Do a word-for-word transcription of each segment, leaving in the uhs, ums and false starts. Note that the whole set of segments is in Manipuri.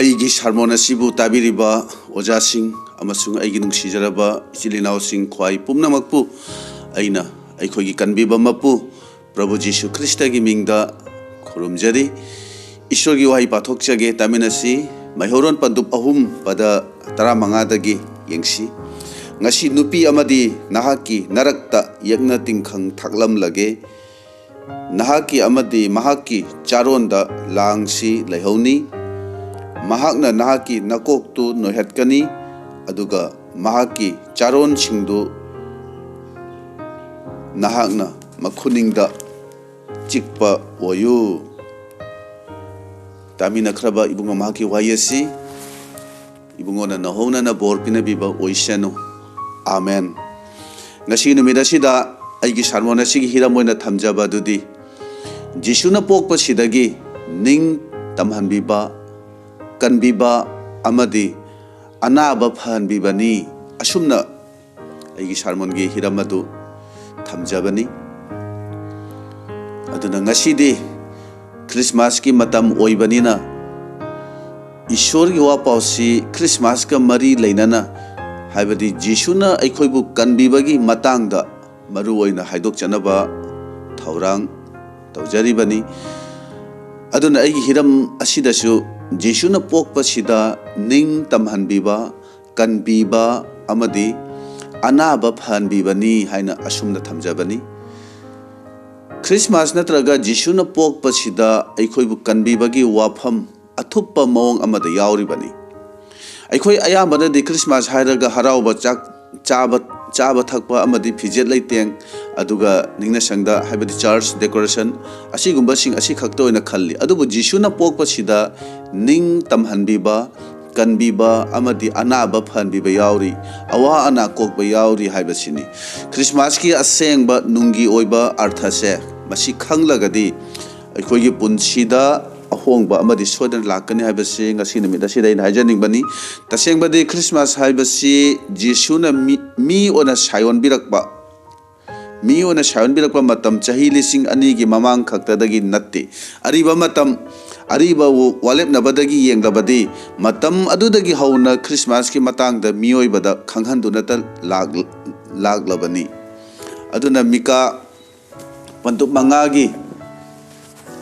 ꯑꯩꯒꯤ ꯁꯥꯔꯃꯣꯟ ꯑꯁꯤꯕꯨ ꯇꯥꯕꯤꯔꯤꯕ ꯑꯣꯖꯥꯁꯤꯡ ꯑꯃꯁꯨꯡ ꯑꯩꯒꯤ ꯅꯨꯡꯁꯤꯖꯔꯕ ꯏꯆꯤꯜ ꯏꯅꯥꯎꯁꯤꯡ ꯈ꯭ꯋꯥꯏ ꯄꯨꯝꯅꯃꯛꯄꯨ ꯑꯩꯅ ꯑꯩꯈꯣꯏꯒꯤ ꯀꯟꯕꯤꯕ ꯃꯄꯨ ꯄ꯭ꯔꯚꯨ ꯖꯤꯁꯨ ꯈ꯭ꯔꯤꯁꯇꯒꯤ ꯃꯤꯡꯗ ꯈꯨꯔꯨꯝꯖꯔꯤ꯫ ꯏꯁꯣꯔꯒꯤ ꯋꯥꯍꯩ ꯄꯥꯊꯣꯛꯆꯒꯦ, ꯇꯥꯃꯤꯟꯅꯁꯤ꯫ ꯃꯩꯍꯧꯔꯣꯟ ꯄꯟꯗꯨꯞ ꯑꯍꯨꯝ ꯄꯗ ꯇꯔꯥꯃꯉꯥꯗꯒꯤ ꯌꯦꯡꯁꯤ꯫ "ꯉꯁꯤ ꯅꯨꯄꯤ ꯑꯃꯗꯤ ꯅꯍꯥꯛꯀꯤ ꯅꯔꯛꯇ ꯌꯦꯛꯅ ꯇꯤꯡꯈꯪ ꯊꯥꯛꯂꯝꯂꯒꯦ꯫ ꯅꯍꯥꯛꯀꯤ ꯑꯃꯗꯤ ꯃꯍꯥꯛꯀꯤ ꯆꯥꯔꯣꯟꯗ ꯂꯥꯡꯁꯤ ꯂꯩꯍꯧꯅꯤ꯫ ꯃꯍꯥꯛꯅ ꯅꯍꯥꯛꯀꯤ ꯅꯀꯣꯛꯇꯨ ꯅꯣꯏꯍꯠꯀꯅꯤ, ꯑꯗꯨꯒ ꯃꯍꯥꯛꯀꯤ ꯆꯥꯔꯣꯟꯁꯤꯡꯗꯨ ꯅꯍꯥꯛꯅ ꯃꯈꯨꯅꯤꯡꯗ ꯆꯤꯛꯄ ꯑꯣꯏꯌꯨ"꯫ ꯇꯥꯃꯤꯟꯅꯈ꯭ꯔꯕ ꯏꯕꯨꯡꯉꯣ, ꯃꯍꯥꯛꯀꯤ ꯋꯥꯍꯩ ꯑꯁꯤ ꯏꯕꯨꯡꯉꯣꯅ ꯅꯧꯍꯧꯅꯅ ꯕꯣꯔ ꯄꯤꯅꯕꯤꯕ ꯑꯣꯏꯁꯅꯨ꯫ ꯑꯥꯃꯦꯟ꯫ ꯉꯁꯤ ꯅꯨꯃꯤꯠ ꯑꯁꯤꯗ ꯑꯩꯒꯤ ꯁꯥꯔꯃꯣꯟ ꯑꯁꯤꯒꯤ ꯍꯤꯔꯝ ꯑꯣꯏꯅ ꯊꯝꯖꯕ ꯑꯗꯨꯗꯤ, ꯖꯤꯁꯨꯅ ꯄꯣꯛꯄꯁꯤꯗꯒꯤ ꯅꯤꯡ ꯇꯝꯍꯟꯕꯤꯕ, ꯀꯟꯕꯤꯕ ꯑꯃꯗꯤ ꯑꯅꯥꯕ ꯐꯍꯟꯕꯤꯕꯅꯤ꯫ ꯑꯁꯨꯝꯅ ꯑꯩꯒꯤ ꯁꯥꯔꯃꯣꯟꯒꯤ ꯍꯤꯔꯝ ꯑꯗꯨ ꯊꯝꯖꯕꯅꯤ꯫ ꯑꯗꯨꯅ ꯉꯁꯤꯗꯤ ꯈ꯭ꯔꯤꯁꯃꯥꯁꯀꯤ ꯃꯇꯝ ꯑꯣꯏꯕꯅꯤꯅ, ꯏꯁꯣꯔꯒꯤ ꯋꯥꯄꯥꯎꯁꯤ ꯈ꯭ꯔꯤꯁꯃꯥꯁꯀ ꯃꯔꯤ ꯂꯩꯅꯅ, ꯍꯥꯏꯕꯗꯤ ꯖꯤꯁꯨꯅ ꯑꯩꯈꯣꯏꯕꯨ ꯀꯟꯕꯤꯕꯒꯤ ꯃꯇꯥꯡꯗ ꯃꯔꯨ ꯑꯣꯏꯅ ꯍꯥꯏꯗꯣꯛꯆꯅꯕ ꯊꯧꯔꯥꯡ ꯇꯧꯖꯔꯤꯕꯅꯤ꯫ ꯑꯗꯨꯅ ꯑꯩꯒꯤ ꯍꯤꯔꯝ ꯑꯁꯤꯗꯁꯨ ꯖꯤꯁꯨꯅ ꯄꯣꯛꯄꯁꯤꯗ ꯅꯤꯡ ꯇꯝꯍꯟꯕꯤꯕ, ꯀꯟꯕꯤꯕ ꯑꯃꯗꯤ ꯑꯅꯥꯕ ꯐꯍꯟꯕꯤꯕꯅꯤ ꯍꯥꯏꯅ ꯑꯁꯨꯝꯅ ꯊꯝꯖꯕꯅꯤ꯫ ꯈ꯭ꯔꯤꯁꯃꯥꯁ ꯅꯠꯇ꯭ꯔꯒ ꯖꯤꯁꯨꯅ ꯄꯣꯛꯄꯁꯤꯗ ꯑꯩꯈꯣꯏꯕꯨ ꯀꯟꯕꯤꯕꯒꯤ ꯋꯥꯐꯝ ꯑꯊꯨꯞꯄ ꯃꯑꯣꯡ ꯑꯃꯗ ꯌꯥꯎꯔꯤꯕꯅꯤ꯫ ꯑꯩꯈꯣꯏ ꯑꯌꯥꯝꯕꯅꯗꯤ ꯈ꯭ꯔꯤꯁꯃꯥꯁ ꯍꯥꯏꯔꯒ ꯍꯔꯥꯎꯕ ꯆꯥꯛ ꯆꯥꯕ, ꯆꯥꯕ ꯊꯛꯄ ꯑꯃꯗꯤ ꯐꯤꯖꯦꯠ ꯂꯩꯇꯦꯡ, ꯑꯗꯨꯒ ꯅꯤꯡꯅꯁꯪꯗ, ꯍꯥꯏꯕꯗꯤ ꯆꯔꯆ ꯗꯦꯀꯣꯔꯦꯁꯟ, ꯑꯁꯤꯒꯨꯝꯕꯁꯤꯡ ꯑꯁꯤꯈꯛꯇ ꯑꯣꯏꯅ ꯈꯜꯂꯤ꯫ ꯑꯗꯨꯕꯨ ꯖꯤꯁꯨꯅ ꯄꯣꯛꯄꯁꯤꯗ ꯅꯤꯡ ꯇꯝꯍꯟꯕꯤꯕ, ꯀꯟꯕꯤꯕ ꯑꯃꯗꯤ ꯑꯅꯥꯕ ꯐꯍꯟꯕꯤꯕ ꯌꯥꯎꯔꯤ, ꯑꯋꯥ ꯑꯅꯥ ꯀꯣꯛꯄ ꯌꯥꯎꯔꯤ ꯍꯥꯏꯕꯁꯤꯅꯤ꯫ ꯈ꯭ꯔꯤꯁꯃꯥꯁꯀꯤ ꯑꯁꯦꯡꯕ ꯅꯨꯡꯒꯤ ꯑꯣꯏꯕ ꯑꯔꯊꯁꯦ ꯃꯁꯤ ꯈꯪꯂꯒꯗꯤ ꯑꯩꯈꯣꯏꯒꯤ ꯄꯨꯟꯁꯤꯗ ꯑꯍꯣꯡꯕ ꯑꯃꯗꯤ ꯁꯣꯏꯗꯅ ꯂꯥꯛꯀꯅꯤ ꯍꯥꯏꯕꯁꯤ ꯉꯁꯤ ꯅꯨꯃꯤꯠ ꯑꯁꯤꯗ ꯑꯩꯅ ꯍꯥꯏꯖꯅꯤꯡꯕꯅꯤ꯫ ꯇꯁꯦꯡꯕꯗꯤ ꯈ꯭ꯔꯤꯁꯃꯥꯁ ꯍꯥꯏꯕꯁꯤ ꯖꯤꯁꯨꯅ ꯃꯤ, ꯃꯤ ꯑꯣꯏꯅ ꯁꯥꯏꯑꯣꯟꯕꯤꯔꯛꯄ, ꯃꯤ ꯑꯣꯏꯅ ꯁꯥꯏꯑꯣꯟꯕꯤꯔꯛꯄ ꯃꯇꯝ ꯆꯍꯤ ꯂꯤꯁꯤꯡ ꯑꯅꯤꯒꯤ ꯃꯃꯥꯡ ꯈꯛꯇꯗꯒꯤ ꯅꯠꯇꯦ꯫ ꯑꯔꯤꯕ ꯃꯇꯝ, ꯑꯔꯤꯕ ꯋꯥꯂꯦꯞꯅꯕꯗꯒꯤ ꯌꯦꯡꯂꯕꯗꯤ, ꯃꯇꯝ ꯑꯗꯨꯗꯒꯤ ꯍꯧꯅ ꯈ꯭ꯔꯤꯁꯃꯥꯁꯀꯤ ꯃꯇꯥꯡꯗ ꯃꯤꯑꯣꯏꯕꯗ ꯈꯪꯍꯟꯗꯨꯅꯇ ꯂꯥꯛ-, ꯂꯥꯛꯂꯕꯅꯤ꯫ ꯑꯗꯨꯅ ꯃꯤꯀꯥ ꯄꯟꯗꯨꯞ ꯃꯉꯥꯒꯤ,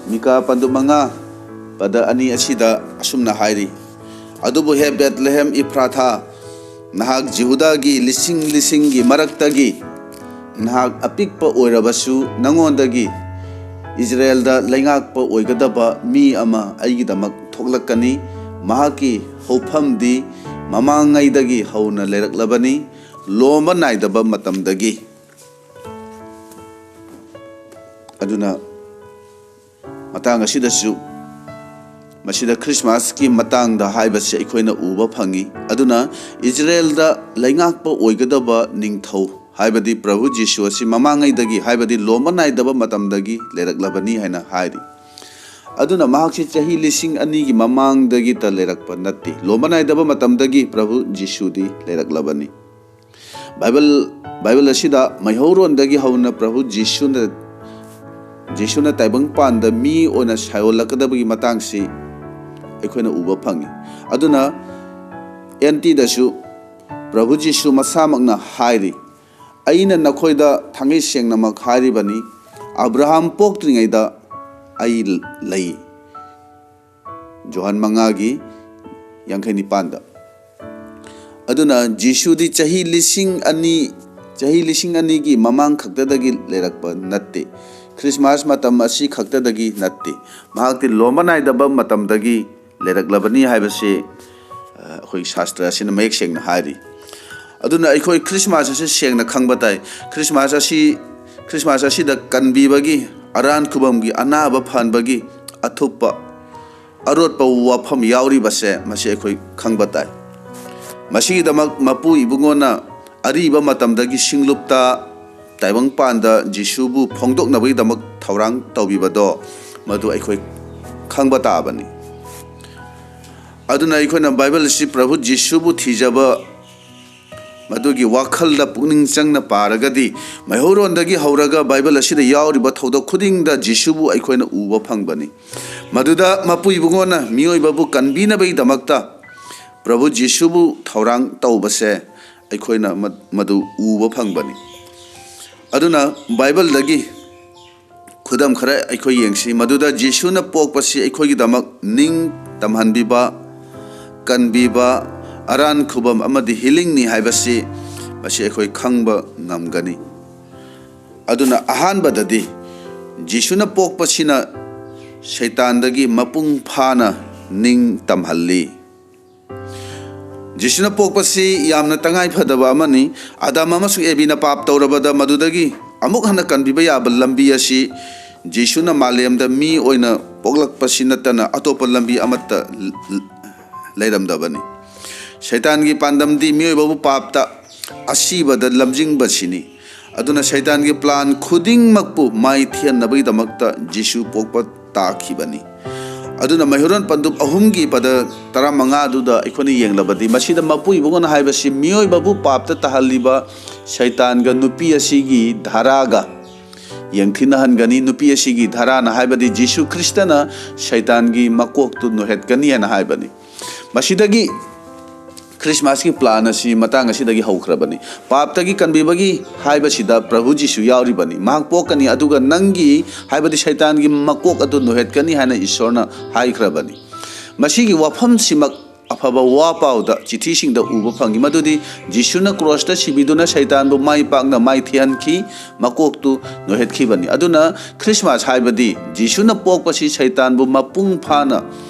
ꯃꯤꯀꯥ ꯄꯟꯗꯨꯞ ꯃꯉꯥ, ꯄꯗ ꯑꯅꯤ ꯑꯁꯤꯗ ꯑꯁꯨꯝꯅ ꯍꯥꯏꯔꯤ, "ꯑꯗꯨꯕꯨ ꯍꯦ ꯕꯦꯠꯂꯦꯍꯦꯝ ꯏꯐ꯭ꯔꯥꯊꯥ, ꯅꯍꯥꯛ ꯖꯤꯍꯨꯗꯥꯒꯤ ꯂꯤꯁꯤꯡ ꯂꯤꯁꯤꯡꯒꯤ ꯃꯔꯛꯇꯒꯤ ꯅꯍꯥꯛ ꯑꯄꯤꯛꯄ ꯑꯣꯏꯔꯕꯁꯨ, ꯅꯉꯣꯟꯗꯒꯤ ꯏꯖꯔꯦꯜꯗ ꯂꯩꯉꯥꯛꯄ ꯑꯣꯏꯒꯗꯕ ꯃꯤ ꯑꯃ ꯑꯩꯒꯤꯗꯃꯛ ꯊꯣꯛꯂꯛꯀꯅꯤ꯫ ꯃꯍꯥꯛꯀꯤ ꯍꯧꯐꯝꯗꯤ ꯃꯃꯥꯡꯉꯩꯗꯒꯤ ꯍꯧꯅ ꯂꯩꯔꯛꯂꯕꯅꯤ, ꯂꯣꯝꯕ ꯅꯥꯏꯗꯕ ꯃꯇꯝꯗꯒꯤ"꯫ ꯑꯗꯨꯅ ꯃꯇꯥꯡ ꯑꯁꯤꯗꯁꯨ, ꯃꯁꯤꯗ ꯈ꯭ꯔꯤꯁꯃꯥꯁꯀꯤ ꯃꯇꯥꯡꯗ ꯍꯥꯏꯕꯁꯤ ꯑꯩꯈꯣꯏꯅ ꯎꯕ ꯐꯪꯉꯤ꯫ ꯑꯗꯨꯅ ꯏꯖꯔꯦꯜꯗ ꯂꯩꯉꯥꯛꯄ ꯑꯣꯏꯒꯗꯕ ꯅꯤꯡꯊꯧ, ꯍꯥꯏꯕꯗꯤ ꯄ꯭ꯔꯚꯨ ꯖꯤꯁꯨ ꯑꯁꯤ ꯃꯃꯥꯡꯉꯩꯗꯒꯤ, ꯍꯥꯏꯕꯗꯤ ꯂꯣꯝꯕ ꯅꯥꯏꯗꯕ ꯃꯇꯝꯗꯒꯤ ꯂꯩꯔꯛꯂꯕꯅꯤ ꯍꯥꯏꯅ ꯍꯥꯏꯔꯤ꯫ ꯑꯗꯨꯅ ꯃꯍꯥꯛꯁꯤ ꯆꯍꯤ ꯂꯤꯁꯤꯡ ꯑꯅꯤꯒꯤ ꯃꯃꯥꯡꯗꯒꯤꯇ ꯂꯩꯔꯛꯄ ꯅꯠꯇꯦ, ꯂꯣꯝꯕ ꯅꯥꯏꯗꯕ ꯃꯇꯝꯗꯒꯤ ꯄ꯭ꯔꯚꯨ ꯖꯤꯁꯨꯗꯤ ꯂꯩꯔꯛꯂꯕꯅꯤ꯫ ꯕꯥꯏꯕꯜ, ꯕꯥꯏꯕꯜ ꯑꯁꯤꯗ ꯃꯩꯍꯧꯔꯣꯟꯗꯒꯤ ꯍꯧꯅ ꯄ꯭ꯔꯚꯨ ꯖꯤꯁꯨꯅ, ꯖꯤꯁꯨꯅ ꯇꯥꯏꯕꯪꯄꯥꯟꯗ ꯃꯤ ꯑꯣꯏꯅ ꯁꯥꯏꯑꯣꯜꯂꯛꯀꯗꯕꯒꯤ ꯃꯇꯥꯡꯁꯤ ꯑꯩꯈꯣꯏꯅ ꯎꯕ ꯐꯪꯉꯤ꯫ ꯑꯗꯨꯅ ꯑꯦꯟ ꯇꯤꯗꯁꯨ ꯄ꯭ꯔꯚꯨ ꯖꯤꯁꯨ ꯃꯁꯥꯃꯛꯅ ꯍꯥꯏꯔꯤ, "ꯑꯩꯅ ꯅꯈꯣꯏꯗ ꯊꯥꯡꯒꯩ ꯁꯦꯡꯅꯃꯛ ꯍꯥꯏꯔꯤꯕꯅꯤ, ꯑꯕ꯭ꯔꯥꯍꯥꯝ ꯄꯣꯛꯇ꯭ꯔꯤꯉꯩꯗ ꯑꯩ ꯂꯩ"꯫ ꯖꯣꯍꯥꯟ ꯃꯉꯥꯒꯤ ꯌꯥꯡꯈꯩ ꯅꯤꯄꯥꯟꯗ꯫ ꯑꯗꯨꯅ ꯖꯤꯁꯨꯗꯤ ꯆꯍꯤ ꯂꯤꯁꯤꯡ ꯑꯅꯤ, ꯆꯍꯤ ꯂꯤꯁꯤꯡ ꯑꯅꯤꯒꯤ ꯃꯃꯥꯡ ꯈꯛꯇꯗꯒꯤ ꯂꯩꯔꯛꯄ ꯅꯠꯇꯦ꯫ ꯈ꯭ꯔꯤꯁꯃꯥꯁ ꯃꯇꯝ ꯑꯁꯤ ꯈꯛꯇꯗꯒꯤ ꯅꯠꯇꯦ꯫ ꯃꯍꯥꯛꯇꯤ ꯂꯣꯝꯕ ꯅꯥꯏꯗꯕ ꯃꯇꯝꯗꯒꯤ ꯂꯩꯔꯛꯂꯕꯅꯤ ꯍꯥꯏꯕꯁꯤ, ꯑ, ꯑꯩꯈꯣꯏꯒꯤ ꯁꯥꯁꯇ꯭ꯔ ꯑꯁꯤꯅ ꯃꯌꯦꯛ ꯁꯦꯡꯅ ꯍꯥꯏꯔꯤ꯫ ꯑꯗꯨꯅ ꯑꯩꯈꯣꯏ ꯈ꯭ꯔꯤꯁꯃꯥꯁ ꯑꯁꯤ ꯁꯦꯡꯅ ꯈꯪꯕ ꯇꯥꯏ꯫ ꯈ꯭ꯔꯤꯁꯃꯥꯁ ꯑꯁꯤ, ꯈ꯭ꯔꯤꯁꯃꯥꯁ ꯑꯁꯤꯗ ꯀꯟꯕꯤꯕꯒꯤ, ꯑꯔꯥꯟ ꯈꯨꯕꯝꯒꯤ ꯑꯅꯥꯕ ꯐꯍꯟꯕꯒꯤ ꯑꯊꯨꯞꯄ ꯑꯔꯣꯠꯄ ꯋꯥꯐꯝ ꯌꯥꯎꯔꯤꯕꯁꯦ, ꯃꯁꯤ ꯑꯩꯈꯣꯏ ꯈꯪꯕ ꯇꯥꯏ꯫ ꯃꯁꯤꯒꯤꯗꯃꯛ ꯃꯄꯨ ꯏꯕꯨꯡꯉꯣꯅ ꯑꯔꯤꯕ ꯃꯇꯝꯗꯒꯤ ꯁꯤꯡꯂꯨꯞꯇ ꯇꯥꯏꯕꯪꯄꯥꯟꯗ ꯖꯤꯁꯨꯕꯨ ꯐꯣꯡꯗꯣꯛꯅꯕꯒꯤꯗꯃꯛ ꯊꯧꯔꯥꯡ ꯇꯧꯕꯤꯕꯗꯣ, ꯃꯗꯨ ꯑꯩꯈꯣꯏ ꯈꯪꯕ ꯇꯥꯕꯅꯤ꯫ ꯑꯗꯨꯅ ꯑꯩꯈꯣꯏꯅ ꯕꯥꯏꯕꯜ ꯑꯁꯤ ꯄ꯭ꯔꯚꯨ ꯖꯤꯁꯨꯕꯨ ꯊꯤꯖꯕ ꯃꯗꯨꯒꯤ ꯋꯥꯈꯜꯗ ꯄꯨꯛꯅꯤꯡ ꯆꯪꯅ ꯄꯥꯔꯒꯗꯤ, ꯃꯩꯍꯧꯔꯣꯟꯗꯒꯤ ꯍꯧꯔꯒ ꯕꯥꯏꯕꯜ ꯑꯁꯤꯗ ꯌꯥꯎꯔꯤꯕ ꯊꯧꯗꯣꯛ ꯈꯨꯗꯤꯡꯗ ꯖꯤꯁꯨꯕꯨ ꯑꯩꯈꯣꯏꯅ ꯎꯕ ꯐꯪꯕꯅꯤ꯫ ꯃꯗꯨꯗ ꯃꯄꯨ ꯏꯕꯨꯡꯉꯣꯅ ꯃꯤꯑꯣꯏꯕꯕꯨ ꯀꯟꯕꯤꯅꯕꯒꯤꯗꯃꯛꯇ ꯄ꯭ꯔꯚꯨ ꯖꯤꯁꯨꯕꯨ ꯊꯧꯔꯥꯡ ꯇꯧꯕꯁꯦ ꯑꯩꯈꯣꯏꯅ ꯃ-, ꯃꯗꯨ ꯎꯕ ꯐꯪꯕꯅꯤ꯫ ꯑꯗꯨꯅ ꯕꯥꯏꯕꯜꯗꯒꯤ ꯈꯨꯗꯝ ꯈꯔ ꯑꯩꯈꯣꯏ ꯌꯦꯡꯁꯤ꯫ ꯃꯗꯨꯗ ꯖꯤꯁꯨꯅ ꯄꯣꯛꯄꯁꯤ ꯑꯩꯈꯣꯏꯒꯤꯗꯃꯛ ꯅꯤꯡ ꯇꯝꯍꯟꯕꯤꯕ, ꯀꯟꯕꯤꯕ, ꯑꯔꯥꯟ ꯈꯨꯕꯝ ꯑꯃꯗꯤ ꯍꯤꯂꯤꯡꯅꯤ ꯍꯥꯏꯕꯁꯤ ꯃꯁꯤ ꯑꯩꯈꯣꯏ ꯈꯪꯕ ꯉꯝꯒꯅꯤ꯫ ꯑꯗꯨꯅ ꯑꯍꯥꯟꯕꯗꯗꯤ ꯖꯤꯁꯨꯅ ꯄꯣꯛꯄꯁꯤꯅ ꯁꯩꯇꯥꯟꯗꯒꯤ ꯃꯄꯨꯡ ꯐꯥꯅ ꯅꯤꯡ ꯇꯝꯍꯜꯂꯤ꯫ ꯖꯤꯁꯨꯅ ꯄꯣꯛꯄꯁꯤ ꯌꯥꯝꯅ ꯇꯉꯥꯏ ꯐꯗꯕ ꯑꯃꯅꯤ꯫ ꯑꯗꯝ ꯑꯃꯁꯨꯡ ꯑꯦꯕꯤꯅ ꯄꯥꯞ ꯇꯧꯔꯕꯗ ꯃꯗꯨꯗꯒꯤ ꯑꯃꯨꯛ ꯍꯟꯅ ꯀꯟꯕꯤꯕ ꯌꯥꯕ ꯂꯝꯕꯤ ꯑꯁꯤ ꯖꯤꯁꯨꯅ ꯃꯥꯂꯦꯝꯗ ꯃꯤ ꯑꯣꯏꯅ ꯄꯣꯛꯂꯛꯄꯁꯤ ꯅꯠꯇꯅ ꯑꯇꯣꯞꯄ ꯂꯝꯕꯤ ꯑꯃꯠꯇ ꯂ-, ꯂ-, ꯂꯩꯔꯝꯗꯕꯅꯤ꯫ ꯁꯩꯇꯥꯟꯒꯤ ꯄꯥꯟꯗꯝꯗꯤ ꯃꯤꯑꯣꯏꯕꯕꯨ ꯄꯥꯞꯇ, ꯑꯁꯤꯕꯗ ꯂꯝꯖꯤꯡꯕꯁꯤꯅꯤ꯫ ꯑꯗꯨꯅ ꯁꯩꯇꯥꯟꯒꯤ ꯄ꯭ꯂꯥꯟ ꯈꯨꯗꯤꯡꯃꯛꯄꯨ ꯃꯥꯏꯊꯤꯍꯟꯅꯕꯒꯤꯗꯃꯛꯇ ꯖꯤꯁꯨ ꯄꯣꯛꯄ ꯇꯥꯈꯤꯕꯅꯤ꯫ ꯑꯗꯨꯅ ꯃꯩꯍꯧꯔꯣꯟ ꯄꯟꯗꯨꯞ ꯑꯍꯨꯝꯒꯤ ꯄꯗ ꯇꯔꯥꯃꯉꯥ ꯑꯗꯨꯗ ꯑꯩꯈꯣꯏꯅ ꯌꯦꯡꯂꯕꯗꯤ, ꯃꯁꯤꯗ ꯃꯄꯨ ꯏꯕꯨꯡꯉꯣꯅ ꯍꯥꯏꯕꯁꯤ ꯃꯤꯑꯣꯏꯕꯕꯨ ꯄꯥꯞꯇ ꯇꯥꯍꯜꯂꯤꯕ ꯁꯩꯇꯥꯟꯒ ꯅꯨꯄꯤ ꯑꯁꯤꯒꯤ ꯙꯔꯥꯒ ꯌꯦꯡꯊꯤꯅꯍꯟꯒꯅꯤ꯫ ꯅꯨꯄꯤ ꯑꯁꯤꯒꯤ ꯙꯔꯥꯅ ꯍꯥꯏꯕꯗꯤ ꯖꯤꯁꯨ ꯈ꯭ꯔꯤꯁꯇꯅ ꯁꯩꯇꯥꯟꯒꯤ ꯃꯀꯣꯛꯇꯨ ꯅꯣꯏꯍꯠꯀꯅꯤ ꯍꯥꯏꯅ ꯍꯥꯏꯕꯅꯤ꯫ ꯃꯁꯤꯗꯒꯤ ꯈ꯭ꯔꯤꯁꯃꯥꯁꯀꯤ ꯄ꯭ꯂꯥꯟ ꯑꯁꯤ ꯃꯇꯥꯡ ꯑꯁꯤꯗꯒꯤ ꯍꯧꯈ꯭ꯔꯕꯅꯤ꯫ ꯄꯥꯞꯇꯒꯤ ꯀꯟꯕꯤꯕꯒꯤ ꯍꯥꯏꯕꯁꯤꯗ ꯄ꯭ꯔꯚꯨ ꯖꯤꯁꯨ ꯌꯥꯎꯔꯤꯕꯅꯤ꯫ ꯃꯍꯥꯛ ꯄꯣꯛꯀꯅꯤ, ꯑꯗꯨꯒ ꯅꯪꯒꯤ, ꯍꯥꯏꯕꯗꯤ ꯁꯩꯇꯥꯟꯒꯤ ꯃꯀꯣꯛ ꯑꯗꯨ ꯅꯣꯏꯍꯠꯀꯅꯤ ꯍꯥꯏꯅ ꯏꯁꯣꯔꯅ ꯍꯥꯏꯈ꯭ꯔꯕꯅꯤ꯫ ꯃꯁꯤꯒꯤ ꯋꯥꯐꯝꯁꯤꯃꯛ ꯑꯐꯕ ꯋꯥ ꯄꯥꯎꯗ ꯆꯤꯊꯤꯁꯤꯡꯗ ꯎꯕ ꯐꯪꯏ, ꯃꯗꯨꯗꯤ ꯖꯤꯁꯨꯅ ꯀ꯭ꯔꯣꯁꯇ ꯁꯤꯕꯤꯗꯨꯅ ꯁꯩꯇꯥꯟꯕꯨ ꯃꯥꯏ ꯄꯥꯛꯅ ꯃꯥꯏꯊꯤꯍꯟꯈꯤ, ꯃꯀꯣꯛꯇꯨ ꯅꯣꯏꯍꯠꯈꯤꯕꯅꯤ꯫ ꯑꯗꯨꯅ ꯈ꯭ꯔꯤꯁꯃꯥꯁ ꯍꯥꯏꯕꯗꯤ ꯖꯤꯁꯨꯅ ꯄꯣꯛꯄꯁꯤ ꯁꯩꯇꯥꯟꯕꯨ ꯃꯄꯨꯡ ꯐꯥꯅ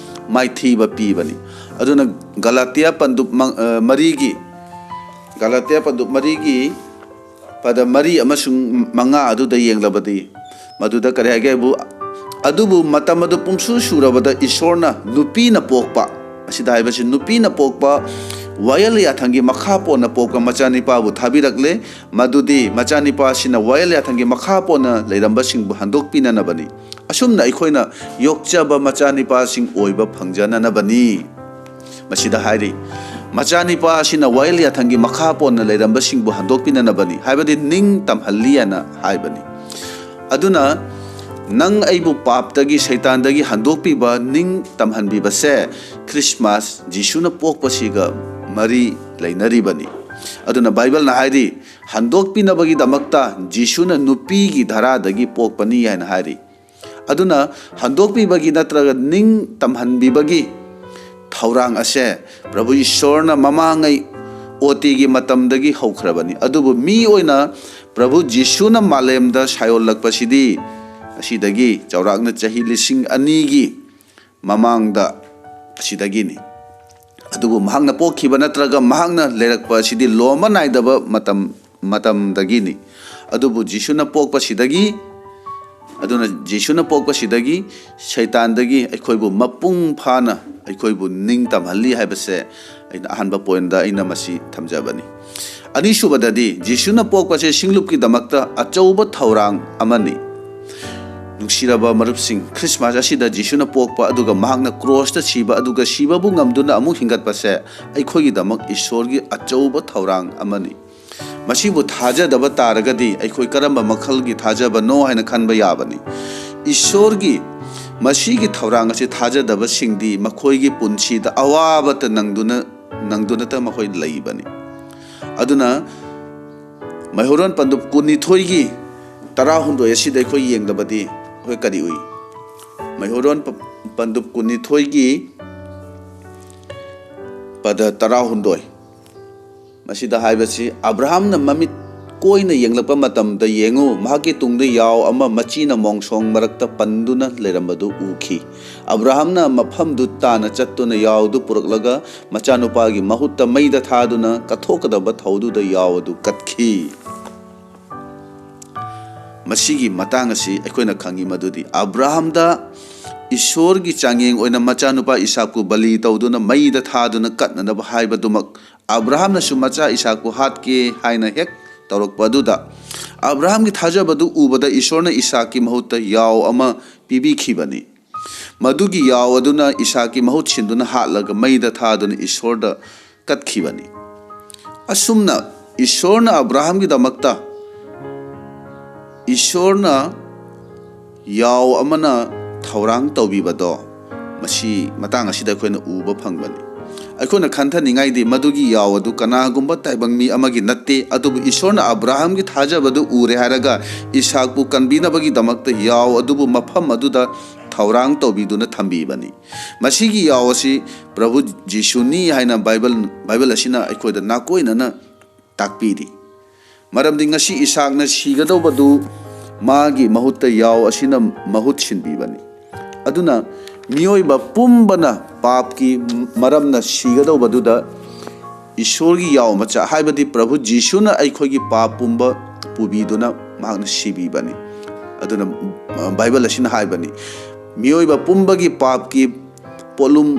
ꯃꯥꯏꯊꯤꯕ ꯄꯤꯕꯅꯤ꯫ ꯑꯗꯨꯅ ꯒꯂꯥꯇꯤꯌꯥ ꯄꯟꯗꯨꯞ ꯃ-, ꯑ, ꯃꯔꯤꯒꯤ, ꯒꯂꯥꯇꯤꯌꯥ ꯄꯟꯗꯨꯞ ꯃꯔꯤꯒꯤ ꯄꯗ ꯃꯔꯤ ꯑꯃꯁꯨꯡ ꯃꯉꯥ ꯑꯗꯨꯗ ꯌꯦꯡꯂꯕꯗꯤ, ꯃꯗꯨꯗ ꯀꯔꯤ ꯍꯥꯏꯒꯦ ꯍꯥꯏꯕꯨ, "ꯑꯗꯨꯕꯨ ꯃꯇꯝ ꯑꯗꯨ ꯄꯨꯡꯁꯨ ꯁꯨꯔꯕꯗ ꯏꯁꯣꯔꯅ ꯅꯨꯄꯤꯅ ꯄꯣꯛꯄ", ꯑꯁꯤꯗ ꯍꯥꯏꯕꯁꯤ ꯅꯨꯄꯤꯅ ꯄꯣꯛꯄ, ꯋꯥꯌꯦꯜ ꯌꯥꯊꯪꯒꯤ ꯃꯈꯥ ꯄꯣꯟꯅ ꯄꯣꯛꯄ ꯃꯆꯥꯅꯤꯄꯥꯕꯨ ꯊꯥꯕꯤꯔꯛꯂꯦ, ꯃꯗꯨꯗꯤ ꯃꯆꯥꯅꯤꯄꯥꯁꯤꯅ ꯋꯥꯌꯦꯜ ꯌꯥꯊꯪꯒꯤ ꯃꯈꯥ ꯄꯣꯟꯅ ꯂꯩꯔꯝꯕꯁꯤꯡꯕꯨ ꯍꯟꯗꯣꯛꯄꯤꯅꯅꯕꯅꯤ꯫ ꯑꯁꯨꯝꯅ ꯑꯩꯈꯣꯏꯅ ꯌꯣꯛꯆꯕ ꯃꯆꯥꯅꯤꯄꯥꯁꯤꯡ ꯑꯣꯏꯕ ꯐꯪꯖꯅꯅꯕꯅꯤ꯫ ꯃꯁꯤꯗ ꯍꯥꯏꯔꯤ, ꯃꯆꯥꯅꯤꯄꯥ ꯑꯁꯤꯅ ꯋꯥꯌꯦꯜ ꯌꯥꯊꯪꯒꯤ ꯃꯈꯥ ꯄꯣꯟꯅ ꯂꯩꯔꯝꯕꯁꯤꯡꯕꯨ ꯍꯟꯗꯣꯛꯄꯤꯅꯅꯕꯅꯤ, ꯍꯥꯏꯕꯗꯤ ꯅꯤꯡ ꯇꯝꯍꯜꯂꯤ ꯍꯥꯏꯅ ꯍꯥꯏꯕꯅꯤ꯫ ꯑꯗꯨꯅ ꯅꯪ ꯑꯩꯕꯨ ꯄꯥꯞꯇꯒꯤ, ꯁꯩꯇꯥꯟꯗꯒꯤ ꯍꯟꯗꯣꯛꯄꯤꯕ, ꯅꯤꯡ ꯇꯝꯍꯟꯕꯤꯕꯁꯦ ꯈ꯭ꯔꯤꯁꯃꯥꯁ, ꯖꯤꯁꯨꯅ ꯄꯣꯛꯄꯁꯤꯒ ꯃꯔꯤ ꯂꯩꯅꯔꯤꯕꯅꯤ꯫ ꯑꯗꯨꯅ ꯕꯥꯏꯕꯜꯅ ꯍꯥꯏꯔꯤ, ꯍꯟꯗꯣꯛꯄꯤꯅꯕꯒꯤꯗꯃꯛꯇ ꯖꯤꯁꯨꯅ ꯅꯨꯄꯤꯒꯤ ꯙꯔꯥꯗꯒꯤ ꯄꯣꯛꯄꯅꯤ ꯍꯥꯏꯅ ꯍꯥꯏꯔꯤ꯫ ꯑꯗꯨꯅ ꯍꯟꯗꯣꯛꯄꯤꯕꯒꯤ ꯅꯠꯇ꯭ꯔꯒ ꯅꯤꯡ ꯇꯝꯍꯟꯕꯤꯕꯒꯤ ꯊꯧꯔꯥꯡ ꯑꯁꯦ ꯄ꯭ꯔꯚꯨ ꯏꯁꯣꯔꯅ ꯃꯃꯥꯡꯉꯩ ꯑꯣꯇꯤꯒꯤ ꯃꯇꯝꯗꯒꯤ ꯍꯧꯈ꯭ꯔꯕꯅꯤ꯫ ꯑꯗꯨꯕꯨ ꯃꯤ ꯑꯣꯏꯅ ꯄ꯭ꯔꯚꯨ ꯖꯤꯁꯨꯅ ꯃꯥꯂꯦꯝꯗ ꯁꯥꯏꯑꯣꯜꯂꯛꯄꯁꯤꯗꯤ ꯑꯁꯤꯗꯒꯤ ꯆꯥꯎꯔꯥꯛꯅ ꯆꯍꯤ ꯂꯤꯁꯤꯡ ꯑꯅꯤꯒꯤ ꯃꯃꯥꯡꯗ ꯑꯁꯤꯗꯒꯤꯅꯤ꯫ ꯑꯗꯨꯕꯨ ꯃꯍꯥꯛꯅ ꯄꯣꯛꯈꯤꯕ ꯅꯠꯇ꯭ꯔꯒ ꯃꯍꯥꯛꯅ ꯂꯩꯔꯛꯄ ꯑꯁꯤꯗꯤ ꯂꯣꯝꯕ ꯅꯥꯏꯗꯕ ꯃꯇꯝ, ꯃꯇꯝꯗꯒꯤꯅꯤ꯫ ꯑꯗꯨꯕꯨ ꯖꯤꯁꯨꯅ ꯄꯣꯛꯄꯁꯤꯗꯒꯤ, ꯑꯗꯨꯅ ꯖꯤꯁꯨꯅ ꯄꯣꯛꯄꯁꯤꯗꯒꯤ ꯁꯩꯇꯥꯟꯗꯒꯤ ꯑꯩꯈꯣꯏꯕꯨ ꯃꯄꯨꯡ ꯐꯥꯅ ꯑꯩꯈꯣꯏꯕꯨ ꯅꯤꯡ ꯇꯝꯍꯜꯂꯤ ꯍꯥꯏꯕꯁꯦ ꯑꯩꯅ ꯑꯍꯥꯟꯕ ꯄꯣꯏꯟꯗ ꯑꯩꯅ ꯃꯁꯤ ꯊꯝꯖꯕꯅꯤ꯫ ꯑꯅꯤꯁꯨꯕꯗꯗꯤ, ꯖꯤꯁꯨꯅ ꯄꯣꯛꯄꯁꯦ ꯁꯤꯡꯂꯨꯞꯀꯤꯗꯃꯛꯇ ꯑꯆꯧꯕ ꯊꯧꯔꯥꯡ ꯑꯃꯅꯤ꯫ ꯅꯨꯡꯁꯤꯔꯕ ꯃꯔꯨꯞꯁꯤꯡ, ꯈ꯭ꯔꯤꯁꯃꯥꯁ ꯑꯁꯤꯗ ꯖꯤꯁꯨꯅ ꯄꯣꯛꯄ ꯑꯗꯨꯒ ꯃꯍꯥꯛꯅ ꯀ꯭ꯔꯣꯁꯇ ꯁꯤꯕ ꯑꯗꯨꯒ ꯁꯤꯕꯕꯨ ꯉꯝꯗꯨꯅ ꯑꯃꯨꯛ ꯍꯤꯡꯒꯠꯄꯁꯦ ꯑꯩꯈꯣꯏꯒꯤꯗꯃꯛ ꯏꯁꯣꯔꯒꯤ ꯑꯆꯧꯕ ꯊꯧꯔꯥꯡ ꯑꯃꯅꯤ꯫ ꯃꯁꯤꯕꯨ ꯊꯥꯖꯗꯕ ꯇꯥꯔꯒꯗꯤ ꯑꯩꯈꯣꯏ ꯀꯔꯝꯕ ꯃꯈꯜꯒꯤ ꯊꯥꯖꯕꯅꯣ ꯍꯥꯏꯅ ꯈꯟꯕ ꯌꯥꯕꯅꯤ꯫ ꯏꯁꯣꯔꯒꯤ ꯃꯁꯤꯒꯤ ꯊꯧꯔꯥꯡ ꯑꯁꯤ ꯊꯥꯖꯗꯕꯁꯤꯡꯗꯤ ꯃꯈꯣꯏꯒꯤ ꯄꯨꯟꯁꯤꯗ ꯑꯋꯥꯕꯇ ꯅꯪꯗꯨꯅ, ꯅꯪꯗꯨꯅꯇ ꯃꯈꯣꯏ ꯂꯩꯕꯅꯤ꯫ ꯑꯗꯨꯅ ꯃꯩꯍꯧꯔꯣꯟ ꯄꯟꯗꯨꯞ ꯀꯨꯟꯅꯤꯊꯣꯏꯒꯤ ꯇꯔꯥꯍꯨꯝꯗꯣꯏ ꯑꯁꯤꯗ ꯑꯩꯈꯣꯏ ꯌꯦꯡꯂꯕꯗꯤ ꯑꯩꯈꯣꯏ ꯀꯔꯤ ꯎꯏ? ꯃꯩꯍꯧꯔꯣꯟ ꯄ-, ꯄꯟꯗꯨꯞ ꯀꯨꯟꯅꯤꯊꯣꯏꯒꯤ ꯄꯗ ꯇꯔꯥꯍꯨꯝꯗꯣꯏ꯫ ꯃꯁꯤꯗ ꯍꯥꯏꯕꯁꯤ, ꯑꯕ꯭ꯔꯥꯍꯝꯅ ꯃꯃꯤꯠ ꯀꯣꯏꯅ ꯌꯦꯡꯂꯛꯄ ꯃꯇꯝꯗ, ꯌꯦꯡꯉꯨ, ꯃꯍꯥꯛꯀꯤ ꯇꯨꯡꯗ ꯌꯥꯎ ꯑꯃ ꯃꯆꯤꯅ ꯃꯣꯡꯁꯣꯡ ꯃꯔꯛꯇ ꯄꯟꯗꯨꯅ ꯂꯩꯔꯝꯕꯗꯨ ꯎꯈꯤ꯫ ꯑꯕ꯭ꯔꯥꯍꯝꯅ ꯃꯐꯝꯗꯨ ꯇꯥꯅ ꯆꯠꯇꯨꯅ ꯌꯥꯎꯗꯨ ꯄꯨꯔꯛꯂꯒ ꯃꯆꯥꯅꯨꯄꯥꯒꯤ ꯃꯍꯨꯠꯇ ꯃꯩꯗ ꯊꯥꯗꯨꯅ ꯀꯠꯊꯣꯛꯀꯗꯕ ꯊꯧꯗꯨꯗ ꯌꯥꯎ ꯑꯗꯨ ꯀꯠꯈꯤ꯫ ꯃꯁꯤꯒꯤ ꯃꯇꯥꯡ ꯑꯁꯤ ꯑꯩꯈꯣꯏꯅ ꯈꯪꯏ ꯃꯗꯨꯗꯤ ꯑꯕ꯭ꯔꯥꯍꯝꯗ ꯏꯁꯣꯔꯒꯤ ꯆꯥꯡꯌꯦꯡ ꯑꯣꯏꯅ ꯃꯆꯥꯅꯨꯄꯥ ꯏꯁꯥꯛꯄꯨ ꯕꯂꯤ ꯇꯧꯗꯨꯅ ꯃꯩꯗ ꯊꯥꯗꯨꯅ ꯀꯠꯅꯅꯕ ꯍꯥꯏꯕꯗꯨꯃꯛ, ꯑꯕ꯭ꯔꯥꯍꯝꯅꯁꯨ ꯃꯆꯥ ꯏꯁꯥꯛꯄꯨ ꯍꯥꯠꯀꯦ ꯍꯥꯏꯅ ꯍꯦꯛ ꯇꯧꯔꯛꯄ ꯑꯗꯨꯗ, ꯑꯕ꯭ꯔꯥꯍꯝꯒꯤ ꯊꯥꯖꯕꯗꯨ ꯎꯕꯗ ꯏꯁꯣꯔꯅ ꯏꯁꯥꯛꯀꯤ ꯃꯍꯨꯠꯇ ꯌꯥꯎ ꯑꯃ ꯄꯤꯕꯤꯈꯤꯕꯅꯤ꯫ ꯃꯗꯨꯒꯤ ꯌꯥꯎ ꯑꯗꯨꯅ ꯏꯁꯥꯛꯀꯤ ꯃꯍꯨꯠ ꯁꯤꯟꯗꯨꯅ ꯍꯥꯠꯂꯒ ꯃꯩꯗ ꯊꯥꯗꯨꯅ ꯏꯁꯣꯔꯗ ꯀꯠꯈꯤꯕꯅꯤ꯫ ꯑꯁꯨꯝꯅ ꯏꯁꯣꯔꯅ ꯑꯕ꯭ꯔꯥꯍꯝꯒꯤꯗꯃꯛꯇ ꯏꯁꯣꯔꯅ ꯌꯥꯎ ꯑꯃꯅ ꯊꯧꯔꯥꯡ ꯇꯧꯕꯤꯕꯗꯣ ꯃꯁꯤ ꯃꯇꯥꯡ ꯑꯁꯤꯗ ꯑꯩꯈꯣꯏꯅ ꯎꯕ ꯐꯪꯕꯅꯤ꯫ ꯑꯩꯈꯣꯏꯅ ꯈꯟꯊꯅꯤꯡꯉꯥꯏꯗꯤ ꯃꯗꯨꯒꯤ ꯌꯥꯎ ꯑꯗꯨ ꯀꯅꯥꯒꯨꯝꯕ ꯇꯥꯏꯕꯪ ꯃꯤ ꯑꯃꯒꯤ ꯅꯠꯇꯦ, ꯑꯗꯨꯕꯨ ꯏꯁꯣꯔꯅ ꯑꯕ꯭ꯔꯥꯍꯝꯒꯤ ꯊꯥꯖꯕꯗꯨ ꯎꯔꯦ ꯍꯥꯏꯔꯒ ꯏꯁꯥꯛꯄꯨ ꯀꯟꯕꯤꯅꯕꯒꯤꯗꯃꯛꯇ ꯌꯥꯎ ꯑꯗꯨꯕꯨ ꯃꯐꯝ ꯑꯗꯨꯗ ꯊꯧꯔꯥꯡ ꯇꯧꯕꯤꯗꯨꯅ ꯊꯝꯕꯤꯕꯅꯤ꯫ ꯃꯁꯤꯒꯤ ꯌꯥꯎ ꯑꯁꯤ ꯄ꯭ꯔꯚꯨ ꯖꯤꯁꯨꯅꯤ ꯍꯥꯏꯅ ꯕꯥꯏꯕꯜ, ꯕꯥꯏꯕꯜ ꯑꯁꯤꯅ ꯑꯩꯈꯣꯏꯗ ꯅꯥꯀꯣꯏꯅꯅ ꯇꯥꯛꯄꯤꯔꯤ꯫ ꯃꯔꯝꯗꯤ ꯉꯁꯤ ꯏꯁꯥꯛꯅ ꯁꯤꯒꯗꯧꯕꯗꯨ ꯃꯥꯒꯤ ꯃꯍꯨꯠꯇ ꯌꯥꯎ ꯑꯁꯤꯅ ꯃꯍꯨꯠ ꯁꯤꯟꯕꯤꯕꯅꯤ꯫ ꯑꯗꯨꯅ ꯃꯤꯑꯣꯏꯕ ꯄꯨꯝꯕꯅ ꯄꯥꯞꯀꯤ ꯃꯔꯝꯅ ꯁꯤꯒꯗꯧꯕꯗꯨꯗ ꯏꯁꯣꯔꯒꯤ ꯌꯥꯎ ꯃꯆꯥ, ꯍꯥꯏꯕꯗꯤ ꯄ꯭ꯔꯚꯨ ꯖꯤꯁꯨꯅ ꯑꯩꯈꯣꯏꯒꯤ ꯄꯥꯞ ꯄꯨꯝꯕ ꯄꯨꯕꯤꯗꯨꯅ ꯃꯍꯥꯛꯅ ꯁꯤꯕꯤꯕꯅꯤ꯫ ꯑꯗꯨꯅ, ꯑ, ꯕꯥꯏꯕꯜ ꯑꯁꯤꯅ ꯍꯥꯏꯕꯅꯤ, ꯃꯤꯑꯣꯏꯕ ꯄꯨꯝꯕꯒꯤ ꯄꯥꯞꯀꯤ ꯄꯣꯠꯂꯨꯝ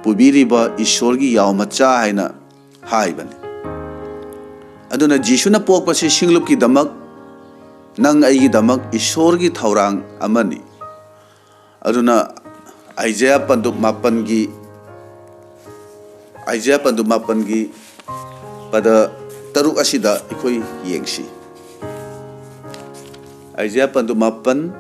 ꯄꯨꯕꯤꯔꯤꯕ ꯏꯁꯣꯔꯒꯤ ꯌꯥꯎ ꯃꯆꯥ ꯍꯥꯏꯅ ꯍꯥꯏꯕꯅꯤ꯫ ꯑꯗꯨꯅ ꯖꯤꯁꯨꯅ ꯄꯣꯛꯄꯁꯤ ꯁꯤꯡꯂꯨꯞꯀꯤꯗꯃꯛ, ꯅꯪ ꯑꯩꯒꯤꯗꯃꯛ ꯏꯁꯣꯔꯒꯤ ꯊꯧꯔꯥꯡ ꯑꯃꯅꯤ꯫ ꯑꯗꯨꯅ ꯑꯥꯏꯖꯌꯥ ꯄꯟꯗꯨꯞ ꯃꯥꯄꯟꯒꯤ, ꯑꯥꯏꯖꯌꯥ ꯄꯟꯗꯨꯞ ꯃꯥꯄꯟꯒꯤ ꯄꯗ ꯇꯔꯨꯛ ꯑꯁꯤꯗ ꯑꯩꯈꯣꯏ ꯌꯦꯡꯁꯤ꯫ ꯑꯥꯏꯖꯌꯥ ꯄꯟꯗꯨꯞ ꯃꯥꯄꯟ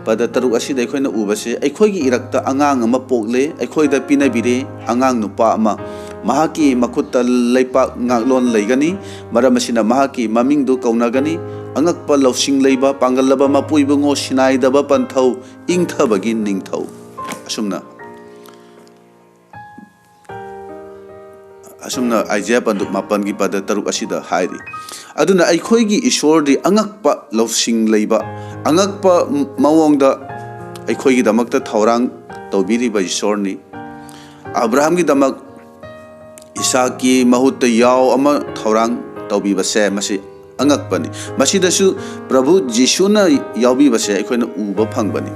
ꯄꯗ ꯇꯔꯨꯛ ꯑꯁꯤꯗ ꯑꯩꯈꯣꯏꯅ ꯎꯕꯁꯦ, "ꯑꯩꯈꯣꯏꯒꯤ ꯏꯔꯛꯇ ꯑꯉꯥꯡ ꯑꯃ ꯄꯣꯛꯂꯦ, ꯑꯩꯈꯣꯏꯗ ꯄꯤꯅꯕꯤꯔꯦ ꯑꯉꯥꯡ ꯅꯨꯄꯥ ꯑꯃ꯫ ꯃꯍꯥꯛꯀꯤ ꯃꯈꯨꯠꯇ ꯂꯩꯄꯥꯛ ꯉꯥꯛꯂꯣꯟ ꯂꯩꯒꯅꯤ, ꯃꯔꯝ ꯑꯁꯤꯅ ꯃꯍꯥꯛꯀꯤ ꯃꯃꯤꯡꯗꯨ ꯀꯧꯅꯒꯅꯤ, ꯑꯉꯛꯄ ꯂꯧꯁꯤꯡ ꯂꯩꯕ, ꯄꯥꯡꯒꯜꯂꯕ ꯃꯄꯨ ꯏꯕꯨꯡꯉꯣ, ꯁꯤꯅꯥꯏꯗꯕ ꯄꯟꯊꯧ, ꯏꯪꯊꯕꯒꯤ ꯅꯤꯡꯊꯧ"꯫ ꯑꯁꯨꯝꯅ, ꯑꯁꯨꯝꯅ ꯑꯥꯏꯖꯌꯥ ꯄꯟꯗꯨꯞ ꯃꯥꯄꯟꯒꯤ ꯄꯗ ꯇꯔꯨꯛ ꯑꯁꯤꯗ ꯍꯥꯏꯔꯤ꯫ ꯑꯗꯨꯅ ꯑꯩꯈꯣꯏꯒꯤ ꯏꯁꯣꯔꯗꯤ ꯑꯉꯛꯄ ꯂꯧꯁꯤꯡ ꯂꯩꯕ, ꯑꯉꯛꯄ ꯃꯑꯣꯡꯗ ꯑꯩꯈꯣꯏꯒꯤꯗꯃꯛꯇ ꯊꯧꯔꯥꯡ ꯇꯧꯕꯤꯔꯤꯕ ꯏꯁꯣꯔꯅꯤ꯫ ꯑꯕ꯭ꯔꯥꯍꯝꯒꯤꯗꯃꯛ ꯏꯁꯥꯛꯀꯤ ꯃꯍꯨꯠꯇ ꯌꯥꯎ ꯑꯃ ꯊꯧꯔꯥꯡ ꯇꯧꯕꯤꯕꯁꯦ, ꯃꯁꯤ ꯑꯉꯛꯄꯅꯤ꯫ ꯃꯁꯤꯗꯁꯨ ꯄ꯭ꯔꯚꯨ ꯖꯤꯁꯨꯅ ꯌꯥꯎꯕꯤꯕꯁꯦ ꯑꯩꯈꯣꯏꯅ ꯎꯕ ꯐꯪꯕꯅꯤ꯫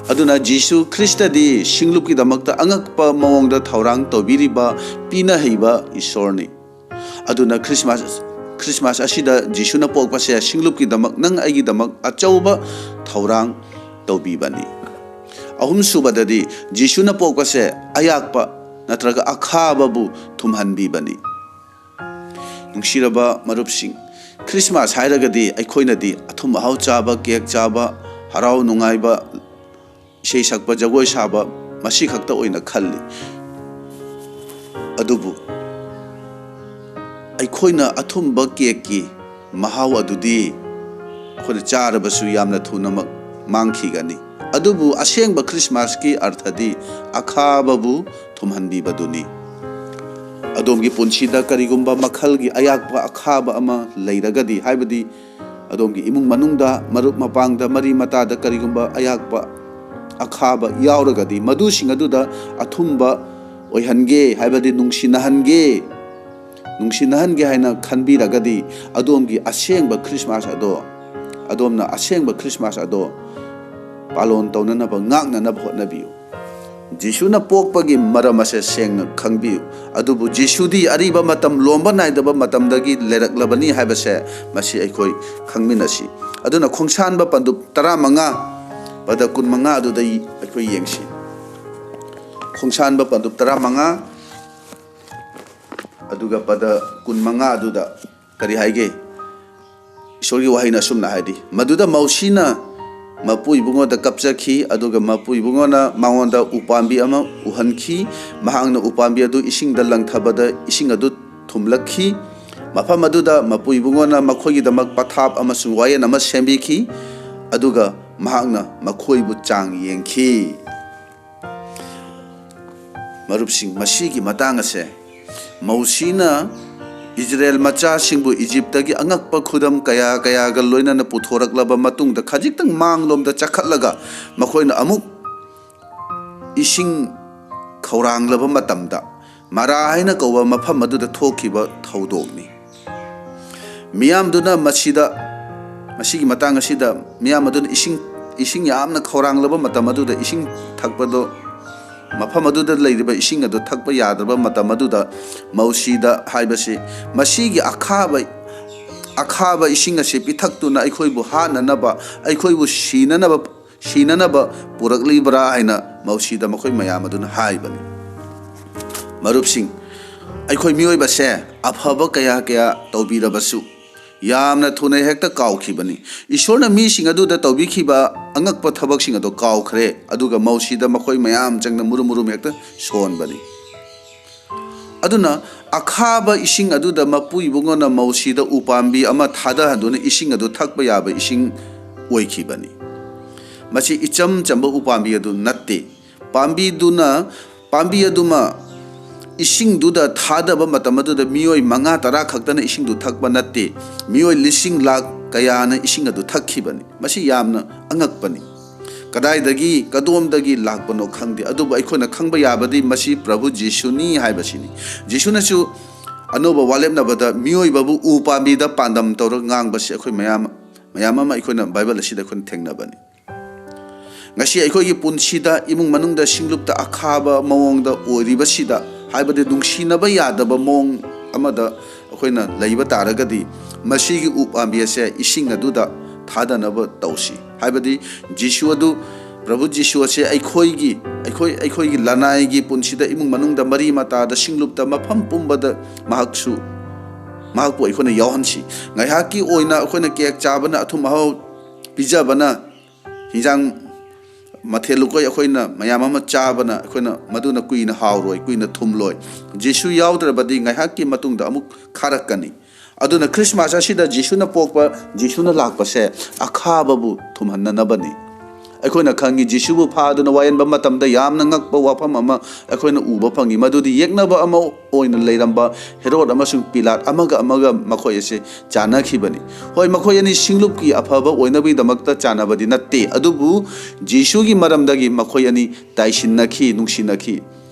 ꯑꯗꯨꯅ ꯖꯤꯁꯨ ꯈ꯭ꯔꯤꯁꯇꯗꯤ ꯁꯤꯡꯂꯨꯞꯀꯤꯗꯃꯛꯇ ꯑꯉꯛꯄ ꯃꯑꯣꯡꯗ ꯊꯧꯔꯥꯡ ꯇꯧꯕꯤꯔꯤꯕ ꯄꯤꯅ ꯍꯩꯕ ꯏꯁꯣꯔꯅꯤ꯫ ꯑꯗꯨꯅ ꯈ꯭ꯔꯤꯁꯃꯥꯁ, ꯈ꯭ꯔꯤꯁꯃꯥꯁ ꯑꯁꯤꯗ ꯖꯤꯁꯨꯅ ꯄꯣꯛꯄꯁꯦ ꯁꯤꯡꯂꯨꯞꯀꯤꯗꯃꯛ, ꯅꯪ ꯑꯩꯒꯤꯗꯃꯛ ꯑꯆꯧꯕ ꯊꯧꯔꯥꯡ ꯇꯧꯕꯤꯕꯅꯤ꯫ ꯑꯍꯨꯝꯁꯨꯕꯗꯗꯤ, ꯖꯤꯁꯨꯅ ꯄꯣꯛꯄꯁꯦ ꯑꯌꯥꯛꯄ ꯅꯠꯇ꯭ꯔꯒ ꯑꯈꯥꯕꯕꯨ ꯊꯨꯝꯍꯟꯕꯤꯕꯅꯤ꯫ ꯅꯨꯡꯁꯤꯔꯕ ꯃꯔꯨꯞꯁꯤꯡ, ꯈ꯭ꯔꯤꯁꯃꯥꯁ ꯍꯥꯏꯔꯒꯗꯤ ꯑꯩꯈꯣꯏꯅꯗꯤ ꯑꯊꯨꯝ ꯑꯍꯥꯎ ꯆꯥꯕ, ꯀꯦꯛ ꯆꯥꯕ, ꯍꯔꯥꯎ ꯅꯨꯡꯉꯥꯏꯕ, ꯏꯁꯩ ꯁꯛꯄ, ꯖꯒꯣꯏ ꯁꯥꯕ, ꯃꯁꯤ ꯈꯛꯇ ꯑꯣꯏꯅ ꯈꯜꯂꯤ꯫ ꯑꯗꯨꯕꯨ ꯑꯩꯈꯣꯏꯅ ꯑꯊꯨꯝꯕ ꯀꯦꯛꯀꯤ ꯃꯍꯥꯎ ꯑꯗꯨꯗꯤ ꯑꯩꯈꯣꯏꯅ ꯆꯥꯔꯕꯁꯨ ꯌꯥꯝꯅ ꯊꯨꯅꯃꯛ ꯃꯥꯡꯈꯤꯒꯅꯤ꯫ ꯑꯗꯨꯕꯨ ꯑꯁꯦꯡꯕ ꯈ꯭ꯔꯤꯁꯃꯥꯁꯀꯤ ꯑꯔꯊꯗꯤ ꯑꯈꯥꯕꯕꯨ ꯊꯨꯝꯍꯟꯕꯤꯕꯗꯨꯅꯤ꯫ ꯑꯗꯣꯝꯒꯤ ꯄꯨꯟꯁꯤꯗ ꯀꯔꯤꯒꯨꯝꯕ ꯃꯈꯜꯒꯤ ꯑꯌꯥꯛꯄ ꯑꯈꯥꯕ ꯑꯃ ꯂꯩꯔꯒꯗꯤ, ꯍꯥꯏꯕꯗꯤ ꯑꯗꯣꯝꯒꯤ ꯏꯃꯨꯡ ꯃꯅꯨꯡꯗ, ꯃꯔꯨꯞ ꯃꯄꯥꯡꯗ, ꯃꯔꯤ ꯃꯇꯥꯗ ꯀꯔꯤꯒꯨꯝꯕ ꯑꯌꯥꯛꯄ ꯑꯈꯥꯕ ꯌꯥꯎꯔꯒꯗꯤ, ꯃꯗꯨꯁꯤꯡ ꯑꯗꯨꯗ ꯑꯊꯨꯝꯕ ꯑꯣꯏꯍꯟꯒꯦ, ꯍꯥꯏꯕꯗꯤ ꯅꯨꯡꯁꯤꯅꯍꯟꯒꯦ, ꯅꯨꯡꯁꯤꯅꯍꯟꯒꯦ ꯍꯥꯏꯅ ꯈꯟꯕꯤꯔꯒꯗꯤ, ꯑꯗꯣꯝꯒꯤ ꯑꯁꯦꯡꯕ ꯈ꯭ꯔꯤꯁꯃꯥꯁ ꯑꯗꯣ, ꯑꯗꯣꯝꯅ ꯑꯁꯦꯡꯕ ꯈ꯭ꯔꯤꯁꯃꯥꯁ ꯑꯗꯣ ꯄꯥꯂꯣꯟ ꯇꯧꯅꯅꯕ, ꯉꯥꯛꯅꯅꯕ ꯍꯣꯠꯅꯕꯤꯌꯨ꯫ ꯖꯤꯁꯨꯅ ꯄꯣꯛꯄꯒꯤ ꯃꯔꯝ ꯑꯁꯦ ꯁꯦꯡꯅ ꯈꯪꯕꯤꯌꯨ꯫ ꯑꯗꯨꯕꯨ ꯖꯤꯁꯨꯗꯤ ꯑꯔꯤꯕ ꯃꯇꯝ, ꯂꯣꯝꯕ ꯅꯥꯏꯗꯕ ꯃꯇꯝꯗꯒꯤ ꯂꯩꯔꯛꯂꯕꯅꯤ ꯍꯥꯏꯕꯁꯦ ꯃꯁꯤ ꯑꯩꯈꯣꯏ ꯈꯪꯃꯤꯟꯅꯁꯤ꯫ ꯑꯗꯨꯅ ꯈꯣꯡꯁꯥꯟꯕ ꯄꯟꯗꯨꯞ ꯇꯔꯥꯃꯉꯥ, ꯄꯗ ꯀꯨꯟꯃꯉꯥ ꯑꯗꯨꯗ ꯑꯩꯈꯣꯏ ꯌꯦꯡꯁꯤ꯫ ꯈꯣꯡꯁꯥꯟꯕ ꯄꯟꯗꯨꯞ ꯇꯔꯥꯃꯉꯥ, ꯑꯗꯨꯒ ꯄꯗ ꯀꯨꯟꯃꯉꯥ ꯑꯗꯨꯗ ꯀꯔꯤ ꯍꯥꯏꯒꯦ? ꯏꯁꯣꯔꯒꯤ ꯋꯥꯍꯩꯅ ꯑꯁꯨꯝꯅ ꯍꯥꯏꯔꯤ, "ꯃꯗꯨꯗ ꯃꯧꯁꯤꯅ ꯃꯄꯨ ꯏꯕꯨꯡꯉꯣꯗ ꯀꯞꯆꯈꯤ, ꯑꯗꯨꯒ ꯃꯄꯨ ꯏꯕꯨꯡꯉꯣꯅ ꯃꯉꯣꯟꯗ ꯎꯄꯥꯝꯕꯤ ꯑꯃ ꯎꯍꯟꯈꯤ꯫ ꯃꯍꯥꯛꯅ ꯎꯄꯥꯝꯕꯤ ꯑꯗꯨ ꯏꯁꯤꯡꯗ ꯂꯪꯊꯕꯗ ꯏꯁꯤꯡ ꯑꯗꯨ ꯊꯨꯝꯂꯛꯈꯤ꯫ ꯃꯐꯝ ꯑꯗꯨꯗ ꯃꯄꯨ ꯏꯕꯨꯡꯉꯣꯅ ꯃꯈꯣꯏꯒꯤꯗꯃꯛ ꯄꯊꯥꯞ ꯑꯃꯁꯨꯡ ꯋꯥꯌꯦꯜ ꯑꯃ ꯁꯦꯝꯕꯤꯈꯤ, ꯑꯗꯨꯒ ꯃꯍꯥꯛꯅ ꯃꯈꯣꯏꯕꯨ ꯆꯥꯡ ꯌꯦꯡꯈꯤ"꯫ ꯃꯔꯨꯞꯁꯤꯡ, ꯃꯁꯤꯒꯤ ꯃꯇꯥꯡ ꯑꯁꯦ ꯃꯧꯁꯤꯅ ꯏꯖꯔꯦꯜ ꯃꯆꯥꯁꯤꯡꯕꯨ ꯏꯖꯤꯞꯇꯒꯤ ꯑꯉꯛꯄ ꯈꯨꯗꯝ ꯀꯌꯥ ꯀꯌꯥꯒ ꯂꯣꯏꯅꯅ ꯄꯨꯊꯣꯔꯛꯂꯕ ꯃꯇꯨꯡꯗ, ꯈꯖꯤꯛꯇꯪ ꯃꯥꯡꯂꯣꯝꯗ ꯆꯈꯠꯂꯒ ꯃꯈꯣꯏꯅ ꯑꯃꯨꯛ ꯏꯁꯤꯡ ꯈꯧꯔꯥꯡꯂꯕ ꯃꯇꯝꯗ, ꯃꯔꯥ ꯍꯥꯏꯅ ꯀꯧꯕ ꯃꯐꯝ ꯑꯗꯨꯗ ꯊꯣꯛꯈꯤꯕ ꯊꯧꯗꯣꯛꯅꯤ꯫ ꯃꯤꯌꯥꯝꯗꯨꯅ ꯃꯁꯤꯗ, ꯃꯁꯤꯒꯤ ꯃꯇꯥꯡ ꯑꯁꯤꯗ ꯃꯤꯌꯥꯝ ꯑꯗꯨꯅ ꯏꯁꯤꯡ, ꯏꯁꯤꯡ ꯌꯥꯝꯅ ꯈꯧꯔꯥꯡꯂꯕ ꯃꯇꯝ ꯑꯗꯨꯗ ꯏꯁꯤꯡ ꯊꯛꯄꯗꯣ, ꯃꯐꯝ ꯑꯗꯨꯗ ꯂꯩꯔꯤꯕ ꯏꯁꯤꯡ ꯑꯗꯨ ꯊꯛꯄ ꯌꯥꯗ꯭ꯔꯕ ꯃꯇꯝ ꯑꯗꯨꯗ, ꯃꯧꯁꯤꯗ ꯍꯥꯏꯕꯁꯤ ꯃꯁꯤꯒꯤ ꯑꯈꯥꯕ, ꯑꯈꯥꯕ ꯏꯁꯤꯡ ꯑꯁꯤ ꯄꯤꯊꯛꯇꯨꯅ ꯑꯩꯈꯣꯏꯕꯨ ꯍꯥꯠꯅꯅꯕ, ꯑꯩꯈꯣꯏꯕꯨ ꯁꯤꯅꯅꯕ, ꯁꯤꯅꯅꯕ ꯄꯨꯔꯛꯂꯤꯕ꯭ꯔꯥ ꯍꯥꯏꯅ ꯃꯧꯁꯤꯗ ꯃꯈꯣꯏ ꯃꯌꯥꯝ ꯑꯗꯨꯅ ꯍꯥꯏꯕꯅꯤ꯫ ꯃꯔꯨꯞꯁꯤꯡ, ꯑꯩꯈꯣꯏ ꯃꯤꯑꯣꯏꯕꯁꯦ ꯑꯐꯕ ꯀꯌꯥ ꯀꯌꯥ ꯇꯧꯕꯤꯔꯕꯁꯨ ꯌꯥꯝꯅ ꯊꯨꯅ ꯍꯦꯛꯇ ꯀꯥꯎꯈꯤꯕꯅꯤ꯫ ꯏꯁꯣꯔꯅ ꯃꯤꯁꯤꯡ ꯑꯗꯨꯗ ꯇꯧꯕꯤꯈꯤꯕ ꯑꯉꯛꯄ ꯊꯕꯛꯁꯤꯡ ꯑꯗꯨ ꯀꯥꯎꯈ꯭ꯔꯦ, ꯑꯗꯨꯒ ꯃꯧꯁꯤꯗ ꯃꯈꯣꯏ ꯃꯌꯥꯝ ꯆꯪꯅ ꯃꯨꯔꯨꯝ ꯃꯨꯔꯨꯝ ꯍꯦꯛꯇ ꯁꯣꯟꯕꯅꯤ꯫ ꯑꯗꯨꯅ ꯑꯈꯥꯕ ꯏꯁꯤꯡ ꯑꯗꯨꯗ ꯃꯄꯨ ꯏꯕꯨꯡꯉꯣꯅ ꯃꯧꯁꯤꯗ ꯎꯄꯥꯝꯕꯤ ꯑꯃ ꯊꯥꯗꯍꯟꯗꯨꯅ ꯏꯁꯤꯡ ꯑꯗꯨ ꯊꯛꯄ ꯌꯥꯕ ꯏꯁꯤꯡ ꯑꯣꯏꯈꯤꯕꯅꯤ꯫ ꯃꯁꯤ ꯏꯆꯝ ꯆꯝꯕ ꯎꯄꯥꯝꯕꯤ ꯑꯗꯨ ꯅꯠꯇꯦ꯫ ꯄꯥꯝꯕꯤꯗꯨꯅ, ꯄꯥꯝꯕꯤ ꯑꯗꯨꯃ ꯏꯁꯤꯡꯗꯨꯗ ꯊꯥꯗꯕ ꯃꯇꯝ ꯑꯗꯨꯗ ꯃꯤꯑꯣꯏ ꯃꯉꯥ ꯇꯔꯥ ꯈꯛꯇꯅ ꯏꯁꯤꯡꯗꯨ ꯊꯛꯄ ꯅꯠꯇꯦ, ꯃꯤꯑꯣꯏ ꯂꯤꯁꯤꯡ ꯂꯥꯈ ꯀꯌꯥꯅ ꯏꯁꯤꯡ ꯑꯗꯨ ꯊꯛꯈꯤꯕꯅꯤ꯫ ꯃꯁꯤ ꯌꯥꯝꯅ ꯑꯉꯛꯄꯅꯤ꯫ ꯀꯗꯥꯏꯗꯒꯤ, ꯀꯗꯣꯝꯗꯒꯤ ꯂꯥꯛꯄꯅꯣ ꯈꯪꯗꯦ, ꯑꯗꯨꯕꯨ ꯑꯩꯈꯣꯏꯅ ꯈꯪꯕ ꯌꯥꯕꯗꯤ ꯃꯁꯤ ꯄ꯭ꯔꯚꯨ ꯖꯤꯁꯨꯅꯤ ꯍꯥꯏꯕꯁꯤꯅꯤ꯫ ꯖꯤꯁꯨꯅꯁꯨ ꯑꯅꯧꯕ ꯋꯥꯔꯦꯞꯅꯕꯗ ꯃꯤꯑꯣꯏꯕꯕꯨ ꯎ ꯄꯥꯝꯕꯤꯗ ꯄꯥꯟꯗꯝ ꯇꯧꯔꯒ ꯉꯥꯡꯕꯁꯤ ꯑꯩꯈꯣꯏ ꯃꯌꯥꯝ, ꯃꯌꯥꯝ ꯑꯃ ꯑꯩꯈꯣꯏꯅ ꯕꯥꯏꯕꯜ ꯑꯁꯤꯗ ꯑꯩꯈꯣꯏꯅ ꯊꯦꯡꯅꯕꯅꯤ꯫ ꯉꯁꯤ ꯑꯩꯈꯣꯏꯒꯤ ꯄꯨꯟꯁꯤꯗ ꯏꯃꯨꯡ ꯃꯅꯨꯡꯗ ꯁꯤꯡꯂꯨꯞꯇ ꯑꯈꯥꯕ ꯃꯑꯣꯡꯗ ꯑꯣꯏꯔꯤꯕꯁꯤꯗ, ꯍꯥꯏꯕꯗꯤ ꯅꯨꯡꯁꯤꯅꯕ ꯌꯥꯗꯕ ꯃꯑꯣꯡ ꯑꯃꯗ ꯑꯩꯈꯣꯏꯅ ꯂꯩꯕ ꯇꯥꯔꯒꯗꯤ, ꯃꯁꯤꯒꯤ ꯎ ꯄꯥꯝꯕꯤ ꯑꯁꯦ ꯏꯁꯤꯡ ꯑꯗꯨꯗ ꯊꯥꯗꯅꯕ ꯇꯧꯁꯤ꯫ ꯍꯥꯏꯕꯗꯤ ꯖꯤꯁꯨ ꯑꯗꯨ, ꯄ꯭ꯔꯚꯨ ꯖꯤꯁꯨ ꯑꯁꯦ ꯑꯩꯈꯣꯏꯒꯤ, ꯑꯩꯈꯣꯏ, ꯑꯩꯈꯣꯏꯒꯤ ꯂꯅꯥꯏꯒꯤ ꯄꯨꯟꯁꯤꯗ, ꯏꯃꯨꯡ ꯃꯅꯨꯡꯗ, ꯃꯔꯤ ꯃꯇꯥꯗ, ꯁꯤꯡꯂꯨꯞꯇ, ꯃꯐꯝ ꯄꯨꯝꯕꯗ ꯃꯍꯥꯛꯁꯨ, ꯃꯍꯥꯛꯄꯨ ꯑꯩꯈꯣꯏꯅ ꯌꯥꯎꯍꯟꯁꯤ꯫ ꯉꯥꯏꯍꯥꯛꯀꯤ ꯑꯣꯏꯅ ꯑꯩꯈꯣꯏꯅ ꯀꯦꯛ ꯆꯥꯕꯅ, ꯑꯊꯨꯝ ꯑꯍꯥꯎ ꯄꯤꯖꯕꯅ, ꯍꯤꯟꯖꯥꯡ ꯃꯊꯦꯜ ꯂꯨꯀꯣꯏ ꯑꯩꯈꯣꯏꯅ ꯃꯌꯥꯝ ꯑꯃ ꯆꯥꯕꯅ, ꯑꯩꯈꯣꯏꯅ ꯃꯗꯨꯅ ꯀꯨꯏꯅ ꯍꯥꯎꯔꯣꯏ, ꯀꯨꯏꯅ ꯊꯨꯝꯂꯣꯏ꯫ ꯖꯤꯁꯨ ꯌꯥꯎꯗ꯭ꯔꯕꯗꯤ ꯉꯥꯏꯍꯥꯛꯀꯤ ꯃꯇꯨꯡꯗ ꯑꯃꯨꯛ ꯈꯥꯔꯛꯀꯅꯤ꯫ ꯑꯗꯨꯅ ꯈ꯭ꯔꯤꯁꯃꯥꯁ ꯑꯁꯤꯗ ꯖꯤꯁꯨꯅ ꯄꯣꯛꯄ, ꯖꯤꯁꯨꯅ ꯂꯥꯛꯄꯁꯦ ꯑꯈꯥꯕꯕꯨ ꯊꯨꯝꯍꯟꯅꯅꯕꯅꯤ꯫ ꯑꯩꯈꯣꯏꯅ ꯈꯪꯉꯤ, ꯖꯤꯁꯨꯕꯨ ꯐꯥꯗꯨꯅ ꯋꯥꯌꯦꯟꯕ ꯃꯇꯝꯗ ꯌꯥꯝꯅ ꯉꯛꯄ ꯋꯥꯐꯝ ꯑꯃ ꯑꯩꯈꯣꯏꯅ ꯎꯕ ꯐꯪꯉꯤ, ꯃꯗꯨꯗꯤ ꯌꯦꯛꯅꯕ ꯑꯃ ꯑꯣꯏꯅ ꯂꯩꯔꯝꯕ ꯍꯦꯔꯣꯗ ꯑꯃꯁꯨꯡ ꯄꯤꯂꯥꯠ ꯑꯃꯒ ꯑꯃꯒ ꯃꯈꯣꯏ ꯑꯁꯤ ꯆꯥꯟꯅꯈꯤꯕꯅꯤ꯫ ꯍꯣꯏ, ꯃꯈꯣꯏ ꯑꯅꯤ ꯁꯤꯡꯂꯨꯞꯀꯤ ꯑꯐꯕ ꯑꯣꯏꯅꯕꯒꯤꯗꯃꯛꯇ ꯆꯥꯟꯅꯕꯗꯤ ꯅꯠꯇꯦ, ꯑꯗꯨꯕꯨ ꯖꯤꯁꯨꯒꯤ ꯃꯔꯝꯗꯒꯤ ꯃꯈꯣꯏ ꯑꯅꯤ ꯇꯥꯏꯁꯤꯟꯅꯈꯤ, ꯅꯨꯡꯁꯤꯅꯈꯤ꯫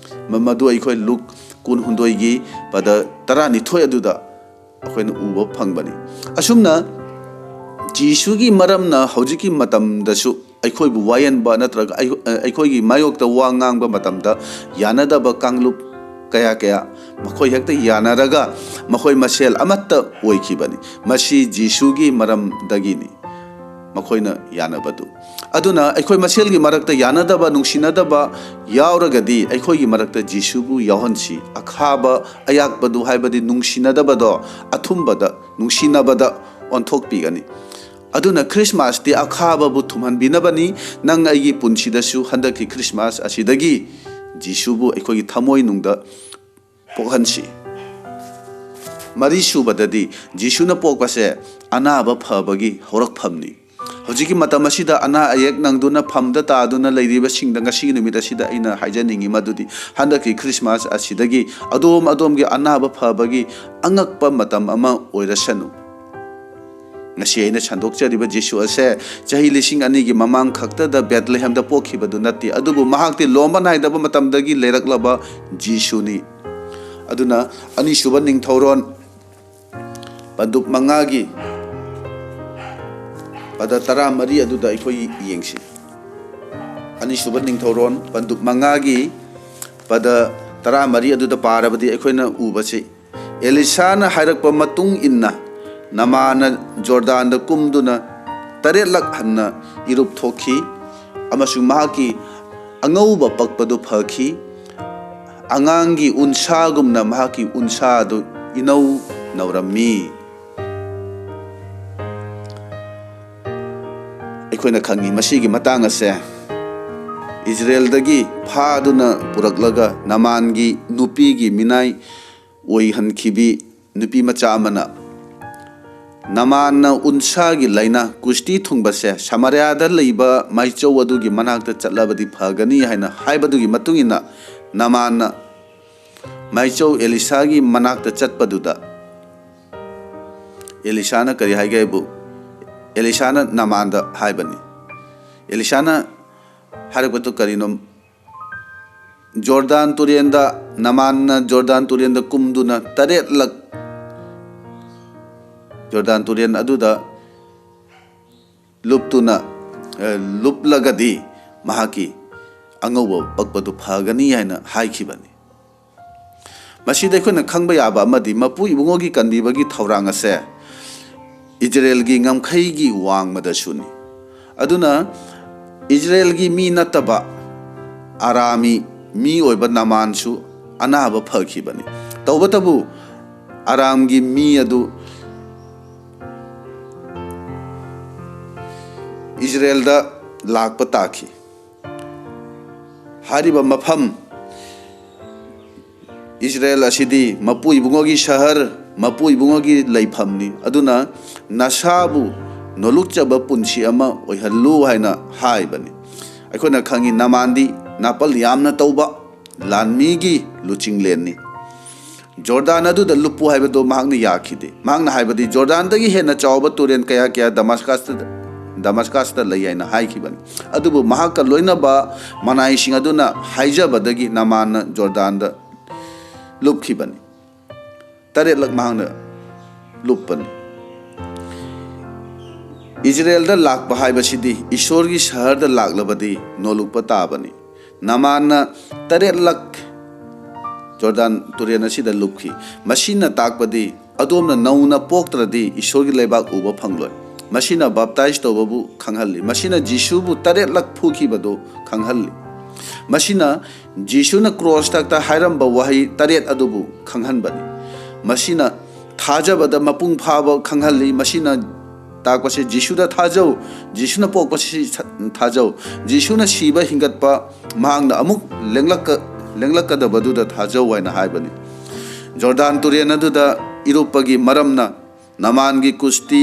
ꯃ-, ꯃꯗꯨ ꯑꯩꯈꯣꯏ ꯂꯨꯛ ꯀꯨꯟꯍꯨꯝꯗꯣꯏꯒꯤ ꯄꯗ ꯇꯔꯥꯅꯤꯊꯣꯏ ꯑꯗꯨꯗ ꯑꯩꯈꯣꯏꯅ ꯎꯕ ꯐꯪꯕꯅꯤ꯫ ꯑꯁꯨꯝꯅ ꯖꯤꯁꯨꯒꯤ ꯃꯔꯝꯅ ꯍꯧꯖꯤꯛꯀꯤ ꯃꯇꯝꯗꯁꯨ ꯑꯩꯈꯣꯏꯕꯨ ꯋꯥꯌꯦꯟꯕ ꯅꯠꯇ꯭ꯔꯒ ꯑꯩ-, ꯑꯩꯈꯣꯏꯒꯤ ꯃꯥꯌꯣꯛꯇ ꯋꯥ ꯉꯥꯡꯕ ꯃꯇꯝꯗ ꯌꯥꯅꯗꯕ ꯀꯥꯡꯂꯨꯞ ꯀꯌꯥ ꯀꯌꯥ ꯃꯈꯣꯏ ꯍꯦꯛꯇ ꯌꯥꯅꯔꯒ ꯃꯈꯣꯏ ꯃꯁꯦꯜ ꯑꯃꯠꯇ ꯑꯣꯏꯈꯤꯕꯅꯤ꯫ ꯃꯁꯤ ꯖꯤꯁꯨꯒꯤ ꯃꯔꯝꯗꯒꯤꯅꯤ꯫ ꯃꯈꯣꯏꯅ ꯌꯥꯅꯕꯗꯨ꯫ ꯑꯗꯨꯅ ꯑꯩꯈꯣꯏ ꯃꯁꯦꯜꯒꯤ ꯃꯔꯛꯇ ꯌꯥꯅꯗꯕ, ꯅꯨꯡꯁꯤꯅꯗꯕ ꯌꯥꯎꯔꯒꯗꯤ, ꯑꯩꯈꯣꯏꯒꯤ ꯃꯔꯛꯇ ꯖꯤꯁꯨꯕꯨ ꯌꯥꯎꯍꯟꯁꯤ꯫ ꯑꯈꯥꯕ ꯑꯌꯥꯛꯄꯗꯨ, ꯍꯥꯏꯕꯗꯤ ꯅꯨꯡꯁꯤꯅꯗꯕꯗꯣ, ꯑꯊꯨꯝꯕꯗ, ꯅꯨꯡꯁꯤꯅꯕꯗ ꯑꯣꯟꯊꯣꯛꯄꯤꯒꯅꯤ꯫ ꯑꯗꯨꯅ ꯈ꯭ꯔꯤꯁꯃꯥꯁꯇꯤ ꯑꯈꯥꯕꯕꯨ ꯊꯨꯝꯍꯟꯕꯤꯅꯕꯅꯤ꯫ ꯅꯪ ꯑꯩꯒꯤ ꯄꯨꯟꯁꯤꯗꯁꯨ ꯍꯟꯗꯛꯀꯤ ꯈ꯭ꯔꯤꯁꯃꯥꯁ ꯑꯁꯤꯗꯒꯤ ꯖꯤꯁꯨꯕꯨ ꯑꯩꯈꯣꯏꯒꯤ ꯊꯃꯣꯏꯅꯨꯡꯗ ꯄꯣꯛꯍꯟꯁꯤ꯫ ꯃꯔꯤ ꯁꯨꯕꯗꯗꯤ, ꯖꯤꯁꯨꯅ ꯄꯣꯛꯄꯁꯦ ꯑꯅꯥꯕ ꯐꯕꯒꯤ ꯍꯧꯔꯛꯐꯝꯅꯤ꯫ ꯍꯧꯖꯤꯛꯀꯤ ꯃꯇꯝ ꯑꯁꯤꯗ ꯑꯅꯥ ꯑꯌꯦꯛ ꯅꯪꯗꯨꯅ ꯐꯝꯗ ꯇꯥꯗꯨꯅ ꯂꯩꯔꯤꯕꯁꯤꯡꯗ ꯉꯁꯤꯒꯤ ꯅꯨꯃꯤꯠ ꯑꯁꯤꯗ ꯑꯩꯅ ꯍꯥꯏꯖꯅꯤꯡꯉꯤ ꯃꯗꯨꯗꯤ, ꯍꯟꯗꯛꯀꯤ ꯈ꯭ꯔꯤꯁꯃꯥꯁ ꯑꯁꯤꯗꯒꯤ ꯑꯗꯣꯝ ꯑꯗꯣꯝꯒꯤ ꯑꯅꯥꯕ ꯐꯕꯒꯤ ꯑꯉꯛꯄ ꯃꯇꯝ ꯑꯃ ꯑꯣꯏꯔꯁꯅꯨ꯫ ꯉꯁꯤ ꯑꯩꯅ ꯁꯟꯗꯣꯛꯆꯔꯤꯕ ꯖꯤꯁꯨ ꯑꯁꯦ ꯆꯍꯤ ꯂꯤꯁꯤꯡ ꯑꯅꯤꯒꯤ ꯃꯃꯥꯡ ꯈꯛꯇꯗ ꯕꯦꯠꯂꯦꯍꯦꯝꯗ ꯄꯣꯛꯈꯤꯕꯗꯨ ꯅꯠꯇꯦ, ꯑꯗꯨꯕꯨ ꯃꯍꯥꯛꯇꯤ ꯂꯣꯝꯕ ꯅꯥꯏꯗꯕ ꯃꯇꯝꯗꯒꯤ ꯂꯩꯔꯛꯂꯕ ꯖꯤꯁꯨꯅꯤ꯫ ꯑꯗꯨꯅ ꯑꯅꯤꯁꯨꯕ ꯅꯤꯡꯊꯧꯔꯣꯟ ꯄꯟꯗꯨꯞ ꯃꯉꯥꯒꯤ ꯄꯗ ꯇꯔꯥꯃꯔꯤ ꯑꯗꯨꯗ ꯑꯩꯈꯣꯏ ꯌꯦꯡꯁꯤ꯫ ꯑꯅꯤꯁꯨꯕ ꯅꯤꯡꯊꯧꯔꯣꯟ ꯄꯟꯗꯨꯞ ꯃꯉꯥꯒꯤ ꯄꯗ ꯇꯔꯥꯃꯔꯤ ꯑꯗꯨꯗ ꯄꯥꯔꯕꯗꯤ ꯑꯩꯈꯣꯏꯅ ꯎꯕꯁꯤ, ꯑꯦꯂꯤꯁꯥꯅ ꯍꯥꯏꯔꯛꯄ ꯃꯇꯨꯡ ꯏꯟꯅ ꯅꯃꯥꯟꯅ ꯖꯣꯔꯗꯥꯟꯗ ꯀꯨꯝꯗꯨꯅ ꯇꯔꯦꯠꯂꯛ ꯍꯟꯅ ꯏꯔꯨꯞ ꯊꯣꯛꯈꯤ, ꯑꯃꯁꯨꯡ ꯃꯍꯥꯛꯀꯤ ꯑꯉꯧꯕ ꯄꯛꯄꯗꯨ ꯐꯈꯤ꯫ ꯑꯉꯥꯡꯒꯤ ꯎꯟꯁꯥꯒꯨꯝꯅ ꯃꯍꯥꯛꯀꯤ ꯎꯟꯁꯥ ꯑꯗꯨ ꯏꯅꯧ ꯅꯧꯔꯝꯃꯤ꯫ ꯑꯩꯈꯣꯏꯅ ꯈꯪꯉꯤ ꯃꯁꯤꯒꯤ ꯃꯇꯥꯡ ꯑꯁꯦ, ꯏꯖꯔꯦꯜꯗꯒꯤ ꯐꯥꯗꯨꯅ ꯄꯨꯔꯛꯂꯒ ꯅꯃꯥꯟꯒꯤ ꯅꯨꯄꯤꯒꯤ ꯃꯤꯅꯥꯏ ꯑꯣꯏꯍꯟꯈꯤꯕꯤ ꯅꯨꯄꯤ ꯃꯆꯥ ꯑꯃꯅ ꯅꯃꯥꯟꯅ ꯎꯟꯁꯥꯒꯤ ꯂꯥꯏꯅꯥ ꯀꯨꯁꯇꯤ ꯊꯨꯡꯕꯁꯦ ꯁꯃꯥꯔꯤꯌꯥꯗ ꯂꯩꯕ ꯃꯥꯏꯆꯧ ꯑꯗꯨꯒꯤ ꯃꯅꯥꯛꯇ ꯆꯠꯂꯕꯗꯤ ꯐꯒꯅꯤ ꯍꯥꯏꯅ ꯍꯥꯏꯕꯗꯨꯒꯤ ꯃꯇꯨꯡ ꯏꯟꯅ ꯅꯃꯥꯟꯅ ꯃꯥꯏꯆꯧ ꯑꯦꯂꯤꯁꯥꯒꯤ ꯃꯅꯥꯛꯇ ꯆꯠꯄꯗꯨꯗ ꯑꯦꯂꯤꯁꯥꯅ ꯀꯔꯤ ꯍꯥꯏꯒꯦ ꯍꯥꯏꯕꯨ, ꯑꯦꯂꯤꯁꯥꯅ ꯅꯃꯥꯟꯗ ꯍꯥꯏꯕꯅꯤ꯫ ꯑꯦꯂꯤꯁꯥꯅ ꯍꯥꯏꯔꯛꯄꯗꯨ ꯀꯔꯤꯅꯣ? ꯖꯣꯔꯗꯥꯟ ꯇꯨꯔꯦꯟꯗ, ꯅꯃꯥꯟꯅ ꯖꯣꯔꯗꯥꯟ ꯇꯨꯔꯦꯟꯗ ꯀꯨꯝꯗꯨꯅ ꯇꯔꯦꯠꯂꯛ ꯖꯣꯔꯗꯥꯟ ꯇꯨꯔꯦꯟ ꯑꯗꯨꯗ ꯂꯨꯞꯇꯨꯅ, ꯑꯦ, ꯂꯨꯞꯂꯒꯗꯤ ꯃꯍꯥꯛꯀꯤ ꯑꯉꯧꯕ ꯄꯛꯄꯗꯨ ꯐꯒꯅꯤ ꯍꯥꯏꯅ ꯍꯥꯏꯈꯤꯕꯅꯤ꯫ ꯃꯁꯤꯗ ꯑꯩꯈꯣꯏꯅ ꯈꯪꯕ ꯌꯥꯕ ꯑꯃꯗꯤ, ꯃꯄꯨ ꯏꯕꯨꯡꯉꯣꯒꯤ ꯀꯟꯕꯤꯕꯒꯤ ꯊꯧꯔꯥꯡ ꯑꯁꯦ ꯏꯖꯔꯦꯜꯒꯤ ꯉꯝꯈꯩꯒꯤ ꯋꯥꯡꯃꯗꯁꯨꯅꯤ꯫ ꯑꯗꯨꯅ ꯏꯖꯔꯦꯜꯒꯤ ꯃꯤ ꯅꯠꯇꯕ ꯑꯔꯥꯝꯒꯤ ꯃꯤ ꯑꯣꯏꯕ ꯅꯃꯥꯟꯁꯨ ꯑꯅꯥꯕ ꯐꯈꯤꯕꯅꯤ꯫ ꯇꯧꯕꯇꯕꯨ ꯑꯔꯥꯝꯒꯤ ꯃꯤ ꯑꯗꯨ ꯏꯖꯔꯦꯜꯗ ꯂꯥꯛꯄ ꯇꯥꯈꯤ꯫ ꯍꯥꯏꯔꯤꯕ ꯃꯐꯝ ꯏꯖꯔꯦꯜ ꯑꯁꯤꯗꯤ ꯃꯄꯨ ꯏꯕꯨꯡꯉꯣꯒꯤ ꯁꯍꯔ, ꯃꯄꯨ ꯏꯕꯨꯡꯉꯣꯒꯤ ꯂꯩꯐꯝꯅꯤ꯫ ꯑꯗꯨꯅ ꯅꯁꯥꯕꯨ ꯅꯣꯂꯨꯛꯆꯕ ꯄꯨꯟꯁꯤ ꯑꯃ ꯑꯣꯏꯍꯜꯂꯨ ꯍꯥꯏꯅ ꯍꯥꯏꯕꯅꯤ꯫ ꯑꯩꯈꯣꯏꯅ ꯈꯪꯉꯤ, ꯅꯃꯥꯟꯗꯤ ꯅꯥꯄꯜ ꯌꯥꯝꯅ ꯇꯧꯕ ꯂꯥꯟꯃꯤꯒꯤ ꯂꯨꯆꯤꯡꯂꯦꯟꯅꯤ꯫ ꯖꯣꯔꯗꯥꯟ ꯑꯗꯨꯗ ꯂꯨꯞꯄꯨ ꯍꯥꯏꯕꯗꯨ ꯃꯍꯥꯛꯅ ꯌꯥꯈꯤꯗꯦ꯫ ꯃꯍꯥꯛꯅ ꯍꯥꯏꯕꯗꯤ ꯖꯣꯔꯗꯥꯟꯗꯒꯤ ꯍꯦꯟꯅ ꯆꯥꯎꯕ ꯇꯨꯔꯦꯜ ꯀꯌꯥ ꯀꯌꯥ ꯗꯃꯥꯁꯀꯁꯇ, ꯗꯃꯥꯁꯀꯁꯇ ꯂꯩ ꯍꯥꯏꯅ ꯍꯥꯏꯈꯤꯕꯅꯤ꯫ ꯑꯗꯨꯕꯨ ꯃꯍꯥꯛꯀ ꯂꯣꯏꯅꯕ ꯃꯅꯥꯏꯁꯤꯡ ꯑꯗꯨꯅ ꯍꯥꯏꯖꯕꯗꯒꯤ ꯅꯃꯥꯟꯅ ꯖꯣꯔꯗꯥꯟꯗ ꯂꯨꯞꯈꯤꯕꯅꯤ꯫ ꯇꯔꯦꯠꯂꯛ ꯃꯍꯥꯛꯅ ꯂꯨꯞꯄꯅꯤ꯫ ꯏꯖꯔꯦꯜꯗ ꯂꯥꯛꯄ ꯍꯥꯏꯕꯁꯤꯗꯤ ꯏꯁꯣꯔꯒꯤ ꯁꯍꯔꯗ ꯂꯥꯛꯂꯕꯗꯤ ꯅꯣꯂꯨꯛꯄ ꯇꯥꯕꯅꯤ꯫ ꯅꯃꯥꯟꯅ ꯇꯔꯦꯠꯂꯛ ꯖꯣꯔꯗꯥꯟ ꯇꯨꯔꯦꯜ ꯑꯁꯤꯗ ꯂꯨꯞꯈꯤ꯫ ꯃꯁꯤꯅ ꯇꯥꯛꯄꯗꯤ ꯑꯗꯣꯝꯅ ꯅꯧꯅ ꯄꯣꯛꯇ꯭ꯔꯗꯤ ꯏꯁꯣꯔꯒꯤ ꯂꯩꯕꯥꯛ ꯎꯕ ꯐꯪꯂꯣꯏ꯫ ꯃꯁꯤꯅ ꯕꯥꯞꯇꯥꯏꯖ ꯇꯧꯕꯕꯨ ꯈꯪꯍꯜꯂꯤ꯫ ꯃꯁꯤꯅ ꯖꯤꯁꯨꯕꯨ ꯇꯔꯦꯠꯂꯛ ꯐꯨꯈꯤꯕꯗꯨ ꯈꯪꯍꯜꯂꯤ꯫ ꯃꯁꯤꯅ ꯖꯤꯁꯨꯅ ꯀ꯭ꯔꯣꯁ ꯊꯛꯇ ꯍꯥꯏꯔꯝꯕ ꯋꯥꯍꯩ ꯇꯔꯦꯠ ꯑꯗꯨꯕꯨ ꯈꯪꯍꯟꯕꯅꯤ꯫ ꯃꯁꯤꯅ ꯊꯥꯖꯕꯗ ꯃꯄꯨꯡ ꯐꯥꯕ ꯈꯪꯍꯜꯂꯤ꯫ ꯃꯁꯤꯅ ꯇꯥꯛꯄꯁꯦ ꯖꯤꯁꯨꯗ ꯊꯥꯖꯧ, ꯖꯤꯁꯨꯅ ꯄꯣꯛꯄꯁꯤ ꯊꯥꯖꯧ, ꯖꯤꯁꯨꯅ ꯁꯤꯕ ꯍꯤꯡꯒꯠꯄ, ꯃꯍꯥꯛꯅ ꯑꯃꯨꯛ ꯂꯦꯡꯂꯛꯀ-, ꯂꯦꯡꯂꯛꯀꯗꯕꯗꯨꯗ ꯊꯥꯖꯧ ꯍꯥꯏꯅ ꯍꯥꯏꯕꯅꯤ꯫ ꯖꯣꯔꯗꯥꯟ ꯇꯨꯔꯦꯜ ꯑꯗꯨꯗ ꯏꯔꯨꯞꯄꯒꯤ ꯃꯔꯝꯅ ꯅꯃꯥꯟꯒꯤ ꯀꯨꯁꯇꯤ,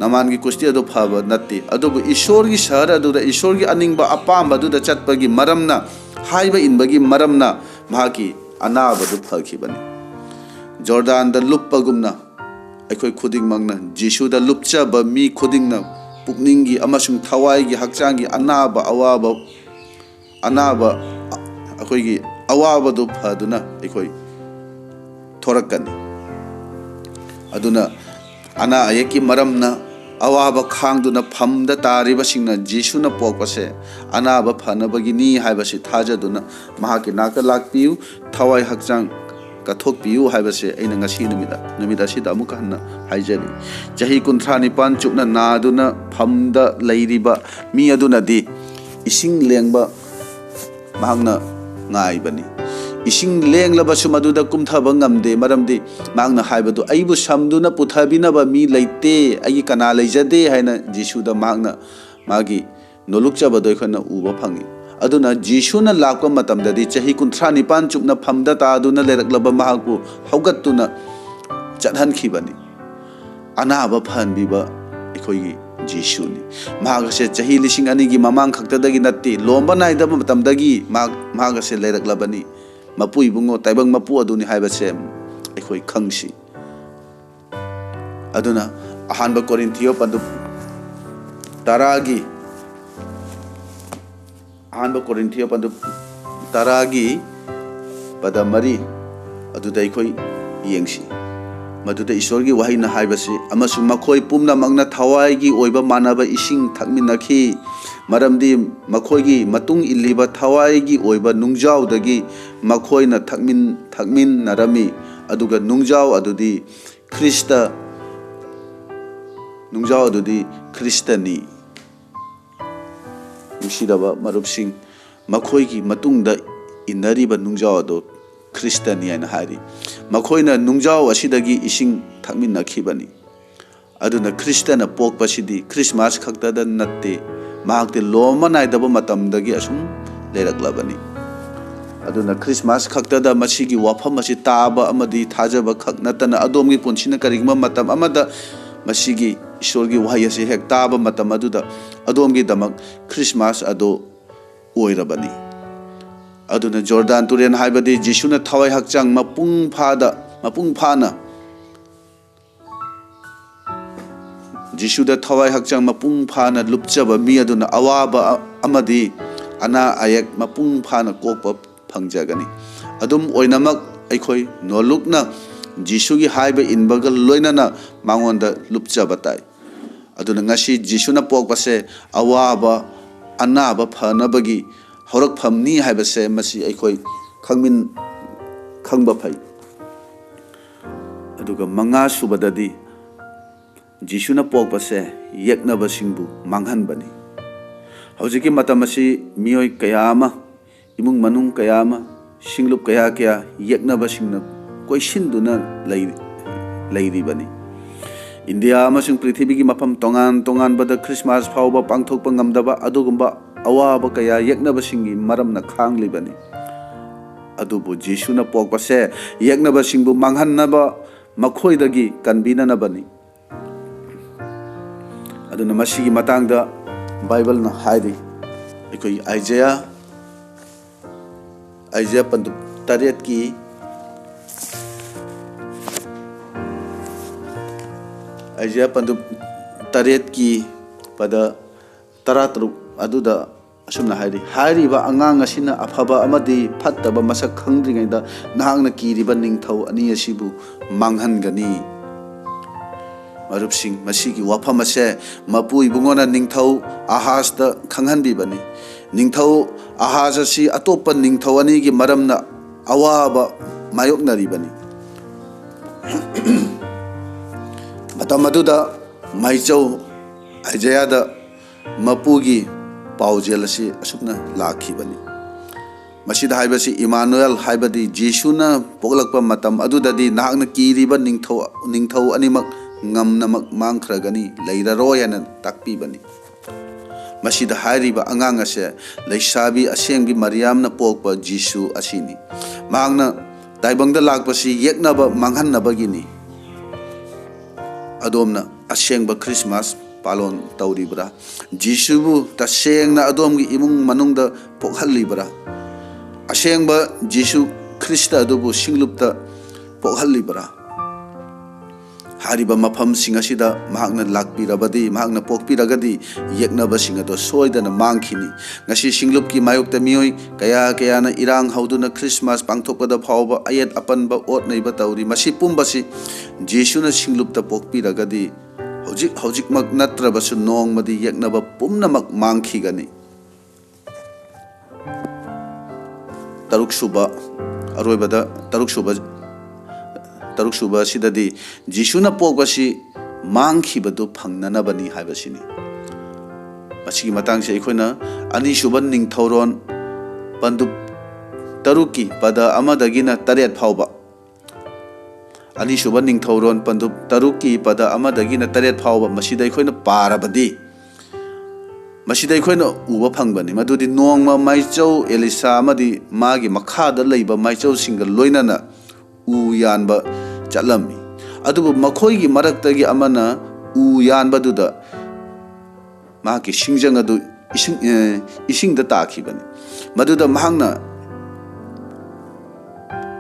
ꯅꯃꯥꯟꯒꯤ ꯀꯨꯁꯇꯤ ꯑꯗꯨ ꯐꯕ ꯅꯠꯇꯦ, ꯑꯗꯨꯕꯨ ꯏꯁꯣꯔꯒꯤ ꯁꯍꯔ ꯑꯗꯨꯗ ꯏꯁꯣꯔꯒꯤ ꯑꯅꯤꯡꯕ ꯑꯄꯥꯝꯕꯗꯨꯗ ꯆꯠꯄꯒꯤ ꯃꯔꯝꯅ, ꯍꯥꯏꯕ ꯏꯟꯕꯒꯤ ꯃꯔꯝꯅ ꯃꯍꯥꯛꯀꯤ ꯑꯅꯥꯕꯗꯨ ꯐꯈꯤꯕꯅꯤ꯫ ꯖꯣꯔꯗꯥꯟꯗ ꯂꯨꯞꯄꯒꯨꯝꯅ ꯑꯩꯈꯣꯏ ꯈꯨꯗꯤꯡꯃꯛꯅ ꯖꯤꯁꯨꯗ ꯂꯨꯞꯆꯕ ꯃꯤ ꯈꯨꯗꯤꯡꯅ ꯄꯨꯛꯅꯤꯡꯒꯤ ꯑꯃꯁꯨꯡ ꯊꯋꯥꯏꯒꯤ, ꯍꯛꯆꯥꯡꯒꯤ ꯑꯅꯥꯕ, ꯑꯋꯥꯕ, ꯑꯅꯥꯕ, ꯑꯩꯈꯣꯏꯒꯤ ꯑꯋꯥꯕꯗꯨ ꯐꯗꯨꯅ ꯑꯩꯈꯣꯏ ꯊꯣꯔꯛꯀꯅꯤ꯫ ꯑꯗꯨꯅ ꯑꯅꯥ ꯑꯌꯦꯛꯀꯤ ꯃꯔꯝꯅ ꯑꯋꯥꯕ ꯈꯥꯡꯗꯨꯅ ꯐꯝꯗ ꯇꯥꯔꯤꯕꯁꯤꯡꯅ ꯖꯤꯁꯨꯅ ꯄꯣꯛꯄꯁꯦ ꯑꯅꯥꯕ ꯐꯅꯕꯒꯤꯅꯤ ꯍꯥꯏꯕꯁꯤ ꯊꯥꯖꯗꯨꯅ ꯃꯍꯥꯛꯀꯤ ꯅꯥꯛꯇ ꯂꯥꯛꯄꯤꯌꯨ꯫ ꯊꯋꯥꯏ ꯍꯛꯆꯥꯡ ꯀꯠꯊꯣꯛꯄꯤꯌꯨ ꯍꯥꯏꯕꯁꯦ ꯑꯩꯅ ꯉꯁꯤ ꯅꯨꯃꯤꯠ ꯅꯨꯃꯤꯠ ꯑꯁꯤꯗ ꯑꯃꯨꯛꯀ ꯍꯟꯅ ꯍꯥꯏꯖꯔꯤ꯫ ꯆꯍꯤ ꯀꯨꯟꯊ꯭ꯔꯥ ꯅꯤꯄꯥꯟ ꯆꯨꯞꯅ ꯅꯥꯗꯨꯅ ꯐꯝꯗ ꯂꯩꯔꯤꯕ ꯃꯤ ꯑꯗꯨꯅꯗꯤ ꯏꯁꯤꯡ ꯂꯦꯡꯕ ꯃꯍꯥꯛꯅ ꯉꯥꯏꯕꯅꯤ꯫ ꯏꯁꯤꯡ ꯂꯦꯡꯂꯕꯁꯨ ꯃꯗꯨꯗ ꯀꯨꯝꯊꯕ ꯉꯝꯗꯦ, ꯃꯔꯝꯗꯤ ꯃꯍꯥꯛꯅ ꯍꯥꯏꯕꯗꯨ, "ꯑꯩꯕꯨ ꯁꯝꯗꯨꯅ ꯄꯨꯊꯕꯤꯅꯕ ꯃꯤ ꯂꯩꯇꯦ, ꯑꯩꯒꯤ ꯀꯅꯥ ꯂꯩꯖꯗꯦ" ꯍꯥꯏꯅ ꯖꯤꯁꯨꯗ ꯃꯍꯥꯛꯅ ꯃꯥꯒꯤ ꯅꯣꯂꯨꯛꯆꯕꯗꯣ ꯑꯩꯈꯣꯏꯅ ꯎꯕ ꯐꯪꯉꯤ꯫ ꯑꯗꯨꯅ ꯖꯤꯁꯨꯅ ꯂꯥꯛꯄ ꯃꯇꯝꯗꯗꯤ ꯆꯍꯤ ꯀꯨꯟꯊ꯭ꯔꯥ ꯅꯤꯄꯥꯟ ꯆꯨꯞꯅ ꯐꯝꯗ ꯇꯥꯗꯨꯅ ꯂꯩꯔꯛꯂꯕ ꯃꯍꯥꯛꯄꯨ ꯍꯧꯒꯠꯇꯨꯅ ꯆꯠꯍꯟꯈꯤꯕꯅꯤ꯫ ꯑꯅꯥꯕ ꯐꯍꯟꯕꯤꯕ ꯑꯩꯈꯣꯏꯒꯤ ꯖꯤꯁꯨꯅꯤ꯫ ꯃꯍꯥꯛ ꯑꯁꯦ ꯆꯍꯤ ꯂꯤꯁꯤꯡ ꯑꯅꯤꯒꯤ ꯃꯃꯥꯡ ꯈꯛꯇꯗꯒꯤ ꯅꯠꯇꯦ, ꯂꯣꯝꯕ ꯅꯥꯏꯗꯕ ꯃꯇꯝꯗꯒꯤ ꯃꯍꯥꯛ, ꯃꯍꯥꯛ ꯑꯁꯦ ꯂꯩꯔꯛꯂꯕꯅꯤ꯫ ꯃꯄꯨ ꯏꯕꯨꯡꯉꯣ, ꯇꯥꯏꯕꯪ ꯃꯄꯨ ꯑꯗꯨꯅꯤ ꯍꯥꯏꯕꯁꯦ ꯑꯩꯈꯣꯏ ꯈꯪꯁꯤ꯫ ꯑꯗꯨꯅ ꯑꯍꯥꯟꯕ ꯀꯣꯔꯤꯟꯊꯤꯌꯣ ꯄꯟꯗꯨꯞ ꯇꯔꯥꯒꯤ, ꯑꯍꯥꯟꯕ ꯀꯣꯔꯤꯟꯊꯤꯌꯣ ꯄꯟꯗꯨꯞ ꯇꯔꯥꯒꯤ ꯄꯗ ꯃꯔꯤ ꯑꯗꯨꯗ ꯑꯩꯈꯣꯏ ꯌꯦꯡꯁꯤ꯫ ꯃꯗꯨꯗ ꯏꯁꯣꯔꯒꯤ ꯋꯥꯍꯩꯅ ꯍꯥꯏꯕꯁꯤ, "ꯑꯃꯁꯨꯡ ꯃꯈꯣꯏ ꯄꯨꯝꯅꯃꯛꯅ ꯊꯋꯥꯏꯒꯤ ꯑꯣꯏꯕ ꯃꯥꯟꯅꯕ ꯏꯁꯤꯡ ꯊꯛꯃꯤꯟꯅꯈꯤ, ꯃꯔꯝꯗꯤ ꯃꯈꯣꯏꯒꯤ ꯃꯇꯨꯡ ꯏꯜꯂꯤꯕ ꯊꯋꯥꯏꯒꯤ ꯑꯣꯏꯕ ꯅꯨꯡꯖꯥꯎꯗꯒꯤ ꯃꯈꯣꯏꯅ ꯊꯛꯃꯤꯟ-, ꯊꯛꯃꯤꯟꯅꯔꯝꯃꯤ, ꯑꯗꯨꯒ ꯅꯨꯡꯖꯥꯎ ꯑꯗꯨꯗꯤ ꯈ꯭ꯔꯤꯁꯇ, ꯅꯨꯡꯖꯥꯎ ꯑꯗꯨꯗꯤ ꯈ꯭ꯔꯤꯁꯇꯅꯤ꯫" ꯅꯨꯡꯁꯤꯔꯕ ꯃꯔꯨꯞꯁꯤꯡ, ꯃꯈꯣꯏꯒꯤ ꯃꯇꯨꯡꯗ ꯏꯟꯅꯔꯤꯕ ꯅꯨꯡꯖꯥꯎ ꯑꯗꯨ ꯈ꯭ꯔꯤꯁꯇꯅꯤ ꯍꯥꯏꯅ ꯍꯥꯏꯔꯤ꯫ ꯃꯈꯣꯏꯅ ꯅꯨꯡꯖꯥꯎ ꯑꯁꯤꯗꯒꯤ ꯏꯁꯤꯡ ꯊꯛꯃꯤꯟꯅꯈꯤꯕꯅꯤ꯫ ꯑꯗꯨꯅ ꯈ꯭ꯔꯤꯁꯇꯅ ꯄꯣꯛꯄꯁꯤꯗꯤ ꯈ꯭ꯔꯤꯁꯃꯥꯁ ꯈꯛꯇꯗ ꯅꯠꯇꯦ, ꯃꯍꯥꯛꯇꯤ ꯂꯣꯝꯕ ꯅꯥꯏꯗꯕ ꯃꯇꯝꯗꯒꯤ ꯑꯁꯨꯝ ꯂꯩꯔꯛꯂꯕꯅꯤ꯫ ꯑꯗꯨꯅ ꯈ꯭ꯔꯤꯁꯃꯥꯁ ꯈꯛꯇꯗ ꯃꯁꯤꯒꯤ ꯋꯥꯐꯝ ꯑꯁꯤ ꯇꯥꯕ ꯑꯃꯗꯤ ꯊꯥꯖꯕ ꯈꯛ ꯅꯠꯇꯅ, ꯑꯗꯣꯝꯒꯤ ꯄꯨꯟꯁꯤꯅ ꯀꯔꯤꯒꯨꯝꯕ ꯃꯇꯝ ꯑꯃꯗ ꯃꯁꯤꯒꯤ ꯏꯁꯣꯔꯒꯤ ꯋꯥꯍꯩ ꯑꯁꯤ ꯍꯦꯛ ꯇꯥꯕ ꯃꯇꯝ ꯑꯗꯨꯗ, ꯑꯗꯣꯝꯒꯤꯗꯃꯛ ꯈ꯭ꯔꯤꯁꯃꯥꯁ ꯑꯗꯨ ꯑꯣꯏꯔꯕꯅꯤ꯫ ꯑꯗꯨꯅ ꯖꯣꯔꯗꯥꯟ ꯇꯨꯔꯦꯜ ꯍꯥꯏꯕꯗꯤ ꯖꯤꯁꯨꯅ ꯊꯋꯥꯏ ꯍꯛꯆꯥꯡ ꯃꯄꯨꯡ ꯐꯥꯗ, ꯃꯄꯨꯡ ꯐꯥꯅ, ꯖꯤꯁꯨꯗ ꯊꯋꯥꯏ ꯍꯛꯆꯥꯡ ꯃꯄꯨꯡ ꯐꯥꯅ ꯂꯨꯞꯆꯕ ꯃꯤ ꯑꯗꯨꯅ ꯑꯋꯥꯕ ꯑꯃꯗꯤ ꯑꯅꯥ ꯑꯌꯦꯛ ꯃꯄꯨꯡ ꯐꯥꯅ ꯀꯣꯛꯄ ꯐꯪꯖꯒꯅꯤ꯫ ꯑꯗꯨꯝ ꯑꯣꯏꯅꯃꯛ, ꯑꯩꯈꯣꯏ ꯅꯣꯂꯨꯛꯅ ꯖꯤꯁꯨꯒꯤ ꯍꯥꯏꯕ ꯏꯟꯕꯒ ꯂꯣꯏꯅꯅ ꯃꯉꯣꯟꯗ ꯂꯨꯞꯆꯕ ꯇꯥꯏ꯫ ꯑꯗꯨꯅ ꯉꯁꯤ ꯖꯤꯁꯨꯅ ꯄꯣꯛꯄꯁꯦ ꯑꯋꯥꯕ, ꯑꯅꯥꯕ ꯐꯅꯕꯒꯤ ꯍꯧꯔꯛꯐꯝꯅꯤ ꯍꯥꯏꯕꯁꯦ ꯃꯁꯤ ꯑꯩꯈꯣꯏ ꯈꯪꯃꯤꯟ-, ꯈꯪꯕ ꯐꯩ꯫ ꯑꯗꯨꯒ ꯃꯉꯥ ꯁꯨꯕꯗꯗꯤ ꯖꯤꯁꯨꯅ ꯄꯣꯛꯄꯁꯦ ꯌꯦꯛꯅꯕꯁꯤꯡꯕꯨ ꯃꯥꯡꯍꯟꯕꯅꯤ꯫ ꯍꯧꯖꯤꯛꯀꯤ ꯃꯇꯝ ꯑꯁꯤ ꯃꯤꯑꯣꯏ ꯀꯌꯥ ꯑꯃ, ꯏꯃꯨꯡ ꯃꯅꯨꯡ ꯀꯌꯥ ꯑꯃ, ꯁꯤꯡꯂꯨꯞ ꯀꯌꯥ ꯀꯌꯥ ꯌꯦꯛꯅꯕꯁꯤꯡꯅ ꯀꯣꯏꯁꯤꯟꯗꯨꯅ ꯂꯩ-, ꯂꯩꯔꯤꯕꯅꯤ꯫ ꯏꯟꯗꯤꯌꯥ ꯑꯃꯁꯨꯡ ꯄ꯭ꯔꯤꯊꯤꯕꯤꯒꯤ ꯃꯐꯝ ꯇꯣꯉꯥꯟ ꯇꯣꯉꯥꯟꯕꯗ ꯈ꯭ꯔꯤꯁꯃꯥꯁ ꯐꯥꯎꯕ ꯄꯥꯡꯊꯣꯛꯄ ꯉꯝꯗꯕ ꯑꯗꯨꯒꯨꯝꯕ ꯑꯋꯥꯕ ꯀꯌꯥ ꯌꯦꯛꯅꯕꯁꯤꯡꯒꯤ ꯃꯔꯝꯅ ꯈꯥꯡꯂꯤꯕꯅꯤ꯫ ꯑꯗꯨꯕꯨ ꯖꯤꯁꯨꯅ ꯄꯣꯛꯄꯁꯦ ꯌꯦꯛꯅꯕꯁꯤꯡꯕꯨ ꯃꯥꯡꯍꯟꯅꯕ ꯃꯈꯣꯏꯗꯒꯤ ꯀꯟꯕꯤꯅꯅꯕꯅꯤ꯫ ꯑꯗꯨꯅ ꯃꯁꯤꯒꯤ ꯃꯇꯥꯡꯗ ꯕꯥꯏꯕꯜꯅ ꯍꯥꯏꯔꯤ꯫ ꯑꯩꯈꯣꯏ ꯑꯥꯏꯖꯌꯥ, ꯑꯥꯏꯖꯌꯥ ꯄꯟꯗꯨꯞ ꯇꯔꯦꯠꯀꯤ, ꯑꯥꯏꯖꯌꯥ ꯄꯟꯗꯨꯞ ꯇꯔꯦꯠꯀꯤ ꯄꯗ ꯇꯔꯥꯇꯔꯨꯛ ꯑꯗꯨꯗ ꯑꯁꯨꯝꯅ ꯍꯥꯏꯔꯤ, "ꯍꯥꯏꯔꯤꯕ ꯑꯉꯥꯡ ꯑꯁꯤꯅ ꯑꯐꯕ ꯑꯃꯗꯤ ꯐꯠꯇꯕ ꯃꯁꯛ ꯈꯪꯗ꯭ꯔꯤꯉꯩꯗ ꯅꯍꯥꯛꯅ ꯀꯤꯔꯤꯕ ꯅꯤꯡꯊꯧ ꯑꯅꯤ ꯑꯁꯤꯕꯨ ꯃꯥꯡꯍꯟꯒꯅꯤ꯫" ꯃꯔꯨꯞꯁꯤꯡ, ꯃꯁꯤꯒꯤ ꯋꯥꯐꯝ ꯑꯁꯦ ꯃꯄꯨ ꯏꯕꯨꯡꯉꯣꯅ ꯅꯤꯡꯊꯧ ꯑꯍꯥꯖꯇ ꯈꯪꯍꯟꯕꯤꯕꯅꯤ꯫ ꯅꯤꯡꯊꯧ ꯑꯍꯥꯖ ꯑꯁꯤ ꯑꯇꯣꯞꯄ ꯅꯤꯡꯊꯧ ꯑꯅꯤꯒꯤ ꯃꯔꯝꯅ ꯑꯋꯥꯕ ꯃꯥꯌꯣꯛꯅꯔꯤꯕꯅꯤ꯫ ꯃꯇꯝ ꯑꯗꯨꯗ ꯃꯥꯏꯆꯧ ꯑꯥꯏꯖꯌꯥꯗ ꯃꯄꯨꯒꯤ ꯄꯥꯎꯖꯦꯜ ꯑꯁꯤ ꯑꯁꯨꯝꯅ ꯂꯥꯛꯈꯤꯕꯅꯤ꯫ ꯃꯁꯤꯗ ꯍꯥꯏꯕꯁꯤ ꯏꯃꯥꯅꯨꯑꯦꯜ, ꯍꯥꯏꯕꯗꯤ ꯖꯤꯁꯨꯅ ꯄꯣꯛꯂꯛꯄ ꯃꯇꯝ ꯑꯗꯨꯗꯗꯤ ꯅꯍꯥꯛꯅ ꯀꯤꯔꯤꯕ ꯅꯤꯡꯊꯧ, ꯅꯤꯡꯊꯧ ꯑꯅꯤꯃꯛ ꯉꯝꯅꯃꯛ ꯃꯥꯡꯈ꯭ꯔꯒꯅꯤ, ꯂꯩꯔꯔꯣꯏ ꯍꯥꯏꯅ ꯇꯥꯛꯄꯤꯕꯅꯤ꯫ ꯃꯁꯤꯗ ꯍꯥꯏꯔꯤꯕ ꯑꯉꯥꯡ ꯑꯁꯦ ꯂꯩꯁꯥꯕꯤ ꯑꯁꯦꯡꯕꯤ ꯃꯔꯤꯌꯥꯝꯅ ꯄꯣꯛꯄ ꯖꯤꯁꯨ ꯑꯁꯤꯅꯤ꯫ ꯃꯍꯥꯛꯅ ꯇꯥꯏꯕꯪꯗ ꯂꯥꯛꯄꯁꯤ ꯌꯦꯛꯅꯕ ꯃꯥꯡꯍꯟꯅꯕꯒꯤꯅꯤ꯫ ꯑꯗꯣꯝꯅ ꯑꯁꯦꯡꯕ ꯈ꯭ꯔꯤꯁꯃꯥꯁ ꯄꯥꯂꯣꯟ ꯇꯧꯔꯤꯕ꯭ꯔꯥ? ꯖꯤꯁꯨꯕꯨ ꯇꯁꯦꯡꯅ ꯑꯗꯣꯝꯒꯤ ꯏꯃꯨꯡ ꯃꯅꯨꯡꯗ ꯄꯣꯛꯍꯜꯂꯤꯕ꯭ꯔꯥ? ꯑꯁꯦꯡꯕ ꯖꯤꯁꯨ ꯈ꯭ꯔꯤꯁꯇ ꯑꯗꯨꯕꯨ ꯁꯤꯡꯂꯨꯞꯇ ꯄꯣꯛꯍꯜꯂꯤꯕ꯭ꯔꯥ? ꯍꯥꯏꯔꯤꯕ ꯃꯐꯝꯁꯤꯡ ꯑꯁꯤꯗ ꯃꯍꯥꯛꯅ ꯂꯥꯛꯄꯤꯔꯕꯗꯤ, ꯃꯍꯥꯛꯅ ꯄꯣꯛꯄꯤꯔꯒꯗꯤ, ꯌꯦꯛꯅꯕꯁꯤꯡ ꯑꯗꯨ ꯁꯣꯏꯗꯅ ꯃꯥꯡꯈꯤꯅꯤ꯫ ꯉꯁꯤ ꯁꯤꯡꯂꯨꯞꯀꯤ ꯃꯥꯌꯣꯛꯇ ꯃꯤꯑꯣꯏ ꯀꯌꯥ ꯀꯌꯥꯅ ꯏꯔꯥꯡ ꯍꯧꯗꯨꯅ ꯈ꯭ꯔꯤꯁꯃꯥꯁ ꯄꯥꯡꯊꯣꯛꯄꯗ ꯐꯥꯎꯕ ꯑꯌꯦꯠ ꯑꯄꯟꯕ ꯑꯣꯠ ꯅꯩꯕ ꯇꯧꯔꯤ꯫ ꯃꯁꯤ ꯄꯨꯝꯕꯁꯤ ꯖꯤꯁꯨꯅ ꯁꯤꯡꯂꯨꯞꯇ ꯄꯣꯛꯄꯤꯔꯒꯗꯤ, ꯍꯧꯖꯤꯛ ꯍꯧꯖꯤꯛꯃꯛ ꯅꯠꯇ꯭ꯔꯕꯁꯨ ꯅꯣꯡꯃꯗꯤ ꯌꯦꯛꯅꯕ ꯄꯨꯝꯅꯃꯛ ꯃꯥꯡꯈꯤꯒꯅꯤ꯫ ꯇꯔꯨꯛꯁꯨꯕ, ꯑꯔꯣꯏꯕꯗ ꯇꯔꯨꯛꯁꯨꯕ ꯇꯔꯨꯛ ꯁꯨꯕ ꯑꯁꯤꯗꯗꯤ ꯖꯤꯁꯨꯅ ꯄꯣꯛꯄꯁꯤ ꯃꯥꯡꯈꯤꯕꯗꯨ ꯐꯪꯅꯅꯕꯅꯤ ꯍꯥꯏꯕꯁꯤꯅꯤ꯫ ꯃꯁꯤꯒꯤ ꯃꯇꯥꯡꯁꯦ ꯑꯩꯈꯣꯏꯅ ꯑꯅꯤꯁꯨꯕ ꯅꯤꯡꯊꯧꯔꯣꯟ ꯄꯟꯗꯨꯞ ꯇꯔꯨꯛꯀꯤ ꯄꯗ ꯑꯃꯗꯒꯤꯅ ꯇꯔꯦꯠ ꯐꯥꯎꯕ, ꯑꯅꯤꯁꯨꯕ ꯅꯤꯡꯊꯧꯔꯣꯟ ꯄꯟꯗꯨꯞ ꯇꯔꯨꯛꯀꯤ ꯄꯗ ꯑꯃꯗꯒꯤꯅ ꯇꯔꯦꯠ ꯐꯥꯎꯕ ꯃꯁꯤꯗ ꯑꯩꯈꯣꯏꯅ ꯄꯥꯔꯕꯗꯤ, ꯃꯁꯤꯗ ꯑꯩꯈꯣꯏꯅ ꯎꯕ ꯐꯪꯕꯅꯤ꯫ ꯃꯗꯨꯗꯤ ꯅꯣꯡꯃ ꯃꯥꯏꯆꯧ ꯑꯦꯂꯤꯁꯥ ꯑꯃꯗꯤ ꯃꯥꯒꯤ ꯃꯈꯥꯗ ꯂꯩꯕ ꯃꯥꯏꯆꯧꯁꯤꯡꯒ ꯂꯣꯏꯅꯅ ꯎ ꯌꯥꯟꯕ ꯆꯠꯂꯝꯃꯤ꯫ ꯑꯗꯨꯕꯨ ꯃꯈꯣꯏꯒꯤ ꯃꯔꯛꯇꯒꯤ ꯑꯃꯅ ꯎ ꯌꯥꯟꯕꯗꯨꯗ ꯃꯍꯥꯛꯀꯤ ꯁꯤꯡꯖꯪ ꯑꯗꯨ ꯏꯁꯤꯡ, ꯑꯦ, ꯏꯁꯤꯡꯗ ꯇꯥꯈꯤꯕꯅꯤ꯫ ꯃꯗꯨꯗ ꯃꯍꯥꯛꯅ,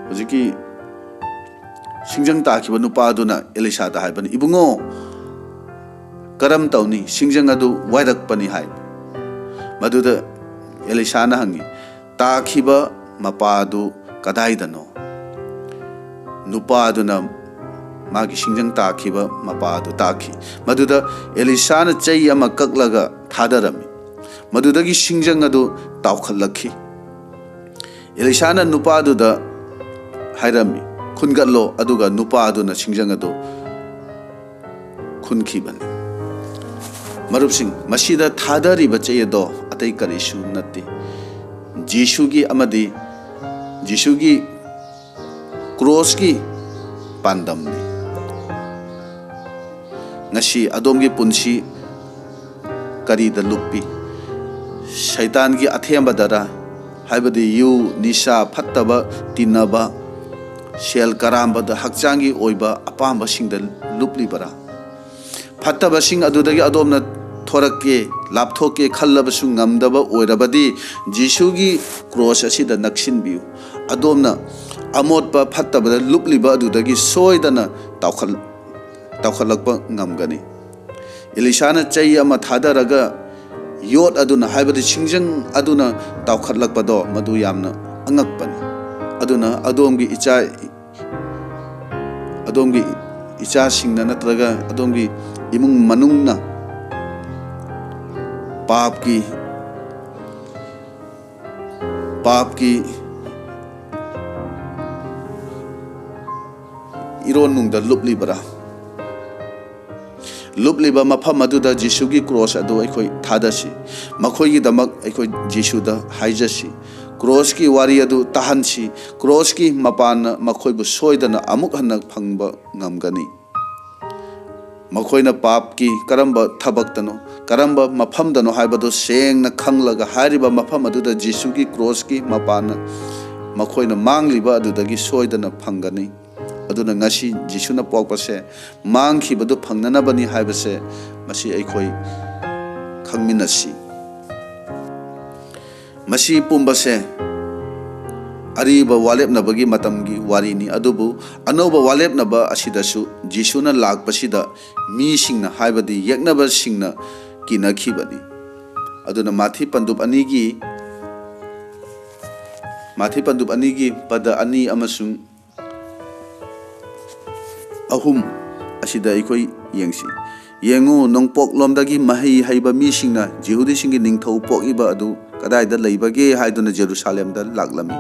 ꯍꯧꯖꯤꯛꯀꯤ ꯁꯤꯡꯖꯪ ꯇꯥꯈꯤꯕ ꯅꯨꯄꯥ ꯑꯗꯨꯅ ꯑꯦꯂꯤꯁꯥꯗ ꯍꯥꯏꯕꯅꯤ, "ꯏꯕꯨꯡꯉꯣ, ꯀꯔꯝ ꯇꯧꯅꯤ? ꯁꯤꯡꯖꯪ ꯑꯗꯨ ꯋꯥꯏꯔꯛꯄꯅꯤ" ꯍꯥꯏ꯫ ꯃꯗꯨꯗ ꯑꯦꯂꯤꯁꯥꯅ ꯍꯪꯉꯤ, "ꯇꯥꯈꯤꯕ ꯃꯄꯥ ꯑꯗꯨ ꯀꯗꯥꯏꯗꯅꯣ?" ꯅꯨꯄꯥ ꯑꯗꯨꯅ ꯃꯥꯒꯤ ꯁꯤꯡꯖꯪ ꯇꯥꯈꯤꯕ ꯃꯄꯥ ꯑꯗꯨ ꯇꯥꯈꯤ꯫ ꯃꯗꯨꯗ ꯑꯦꯂꯤꯁꯥꯅ ꯆꯩ ꯑꯃ ꯀꯛꯂꯒ ꯊꯥꯗꯔꯝꯃꯤ꯫ ꯃꯗꯨꯗꯒꯤ ꯁꯤꯡꯖꯪ ꯑꯗꯨ ꯇꯥꯎꯈꯠꯂꯛꯈꯤ꯫ ꯑꯦꯂꯤꯁꯥꯅ ꯅꯨꯄꯥꯗꯨꯗ ꯍꯥꯏꯔꯝꯃꯤ, "ꯈꯨꯟꯒꯠꯂꯣ," ꯑꯗꯨꯒ ꯅꯨꯄꯥ ꯑꯗꯨꯅ ꯁꯤꯡꯖꯪ ꯑꯗꯨ ꯈꯨꯟꯈꯤꯕꯅꯤ꯫ ꯃꯔꯨꯞꯁꯤꯡ, ꯃꯁꯤꯗ ꯊꯥꯗꯔꯤꯕ ꯆꯩ ꯑꯗꯣ ꯑꯇꯩ ꯀꯔꯤꯁꯨ ꯅꯠꯇꯦ, ꯖꯤꯁꯨꯒꯤ ꯑꯃꯗꯤ ꯖꯤꯁꯨꯒꯤ ꯀ꯭ꯔꯣꯁꯀꯤ ꯄꯥꯟꯗꯝꯅꯤ꯫ ꯉꯁꯤ ꯑꯗꯣꯝꯒꯤ ꯄꯨꯟꯁꯤ ꯀꯔꯤꯗ ꯂꯨꯞꯄꯤ? ꯁꯩꯇꯥꯟꯒꯤ ꯑꯊꯦꯝꯕꯗꯔ? ꯍꯥꯏꯕꯗꯤ ꯌꯨ, ꯅꯤꯁꯥ, ꯐꯠꯇꯕ ꯇꯤꯟꯅꯕ, ꯁꯦꯜ ꯀꯔꯥꯝꯕꯗ ꯍꯛꯆꯥꯡꯒꯤ ꯑꯣꯏꯕ ꯑꯄꯥꯝꯕꯁꯤꯡꯗ ꯂꯨꯞꯂꯤꯕꯔꯥ? ꯐꯠꯇꯕꯁꯤꯡ ꯑꯗꯨꯗꯒꯤ ꯑꯗꯣꯝꯅ ꯊꯣꯔꯛꯀꯦ, ꯂꯥꯞꯊꯣꯛꯀꯦ ꯈꯜꯂꯕꯁꯨ ꯉꯝꯗꯕ ꯑꯣꯏꯔꯕꯗꯤ, ꯖꯤꯁꯨꯒꯤ ꯀ꯭ꯔꯣꯁ ꯑꯁꯤꯗ ꯅꯛꯁꯤꯟꯕꯤꯌꯨ꯫ ꯑꯗꯣꯝꯅ ꯑꯃꯣꯠꯄ ꯐꯠꯇꯕꯗ ꯂꯨꯞꯂꯤꯕ ꯑꯗꯨꯗꯒꯤ ꯁꯣꯏꯗꯅ ꯇꯥꯎꯈꯠ-, ꯇꯥꯎꯈꯠꯂꯛꯄ ꯉꯝꯒꯅꯤ꯫ ꯑꯦꯂꯤꯁꯥꯅ ꯆꯩ ꯑꯃ ꯊꯥꯗꯔꯒ ꯌꯣꯠ ꯑꯗꯨꯅ, ꯍꯥꯏꯕꯗꯤ ꯁꯤꯡꯖꯪ ꯑꯗꯨꯅ ꯇꯥꯎꯈꯠꯂꯛꯄꯗꯣ, ꯃꯗꯨ ꯌꯥꯝꯅ ꯑꯉꯛꯄꯅꯤ꯫ ꯑꯗꯨꯅ ꯑꯗꯣꯝꯒꯤ ꯏꯆꯥ, ꯑꯗꯣꯝꯒꯤ ꯏꯆꯥꯁꯤꯡꯅ ꯅꯠꯇ꯭ꯔꯒ ꯑꯗꯣꯝꯒꯤ ꯏꯃꯨꯡ ꯃꯅꯨꯡꯅ ꯄꯥꯞꯀꯤ, ꯄꯥꯞꯀꯤ ꯏꯔꯣꯟꯅꯨꯡꯗ ꯂꯨꯞꯂꯤꯕꯔꯥ? ꯂꯨꯞꯂꯤꯕ ꯃꯐꯝ ꯑꯗꯨꯗ ꯖꯤꯁꯨꯒꯤ ꯀ꯭ꯔꯣꯁ ꯑꯗꯨ ꯑꯩꯈꯣꯏ ꯊꯥꯗꯁꯤ꯫ ꯃꯈꯣꯏꯒꯤꯗꯃꯛ ꯑꯩꯈꯣꯏ ꯖꯤꯁꯨꯗ ꯍꯥꯏꯖꯁꯤ, ꯀ꯭ꯔꯣꯁꯀꯤ ꯋꯥꯔꯤ ꯑꯗꯨ ꯇꯥꯍꯟꯁꯤ꯫ ꯀ꯭ꯔꯣꯁꯀꯤ ꯃꯄꯥꯟꯅ ꯃꯈꯣꯏꯕꯨ ꯁꯣꯏꯗꯅ ꯑꯃꯨꯛ ꯍꯟꯅ ꯐꯪꯕ ꯉꯝꯒꯅꯤ꯫ ꯃꯈꯣꯏꯅ ꯄꯥꯞꯀꯤ ꯀꯔꯝꯕ ꯊꯕꯛꯇꯅꯣ, ꯀꯔꯝꯕ ꯃꯐꯝꯗꯅꯣ ꯍꯥꯏꯕꯗꯨ ꯁꯦꯡꯅ ꯈꯪꯂꯒ, ꯍꯥꯏꯔꯤꯕ ꯃꯐꯝ ꯑꯗꯨꯗ ꯖꯤꯁꯨꯒꯤ ꯀ꯭ꯔꯣꯁꯀꯤ ꯃꯄꯥꯟꯅ ꯃꯈꯣꯏꯅ ꯃꯥꯡꯂꯤꯕ ꯑꯗꯨꯗꯒꯤ ꯁꯣꯏꯗꯅ ꯐꯪꯒꯅꯤ꯫ ꯑꯗꯨꯅ ꯉꯁꯤ ꯖꯤꯁꯨꯅ ꯄꯣꯛꯄꯁꯦ ꯃꯥꯡꯈꯤꯕꯗꯨ ꯐꯪꯅꯅꯕꯅꯤ ꯍꯥꯏꯕꯁꯦ ꯃꯁꯤ ꯑꯩꯈꯣꯏ ꯈꯪꯃꯤꯟꯅꯁꯤ꯫ ꯃꯁꯤ ꯄꯨꯝꯕꯁꯦ ꯑꯔꯤꯕ ꯋꯥꯔꯦꯞꯅꯕꯒꯤ ꯃꯇꯝꯒꯤ ꯋꯥꯔꯤꯅꯤ, ꯑꯗꯨꯕꯨ ꯑꯅꯧꯕ ꯋꯥꯔꯦꯞꯅꯕ ꯑꯁꯤꯗꯁꯨ ꯖꯤꯁꯨꯅ ꯂꯥꯛꯄꯁꯤꯗ ꯃꯤꯁꯤꯡꯅ, ꯍꯥꯏꯕꯗꯤ ꯌꯦꯛꯅꯕꯁꯤꯡꯅ ꯀꯤꯅꯈꯤꯕꯅꯤ꯫ ꯑꯗꯨꯅ ꯃꯥꯊꯤ ꯄꯟꯗꯨꯞ ꯑꯅꯤꯒꯤ, ꯃꯥꯊꯤ ꯄꯟꯗꯨꯞ ꯑꯅꯤꯒꯤ ꯄꯗ ꯑꯅꯤ ꯑꯃꯁꯨꯡ ꯑꯍꯨꯝ ꯑꯁꯤꯗ ꯑꯩꯈꯣꯏ ꯌꯦꯡꯁꯤ꯫ "ꯌꯦꯡꯉꯨ, ꯅꯣꯡꯄꯣꯛꯂꯣꯝꯗꯒꯤ ꯃꯍꯩ ꯍꯩꯕ ꯃꯤꯁꯤꯡꯅ ꯖꯤꯍꯨꯗꯤꯁꯤꯡꯒꯤ ꯅꯤꯡꯊꯧ ꯄꯣꯛꯏꯕ ꯑꯗꯨ ꯀꯗꯥꯏꯗ ꯂꯩꯕꯒꯦ?" ꯍꯥꯏꯗꯨꯅ ꯖꯦꯔꯨꯁꯥꯂꯦꯝꯗ ꯂꯥꯛꯂꯝꯃꯤ꯫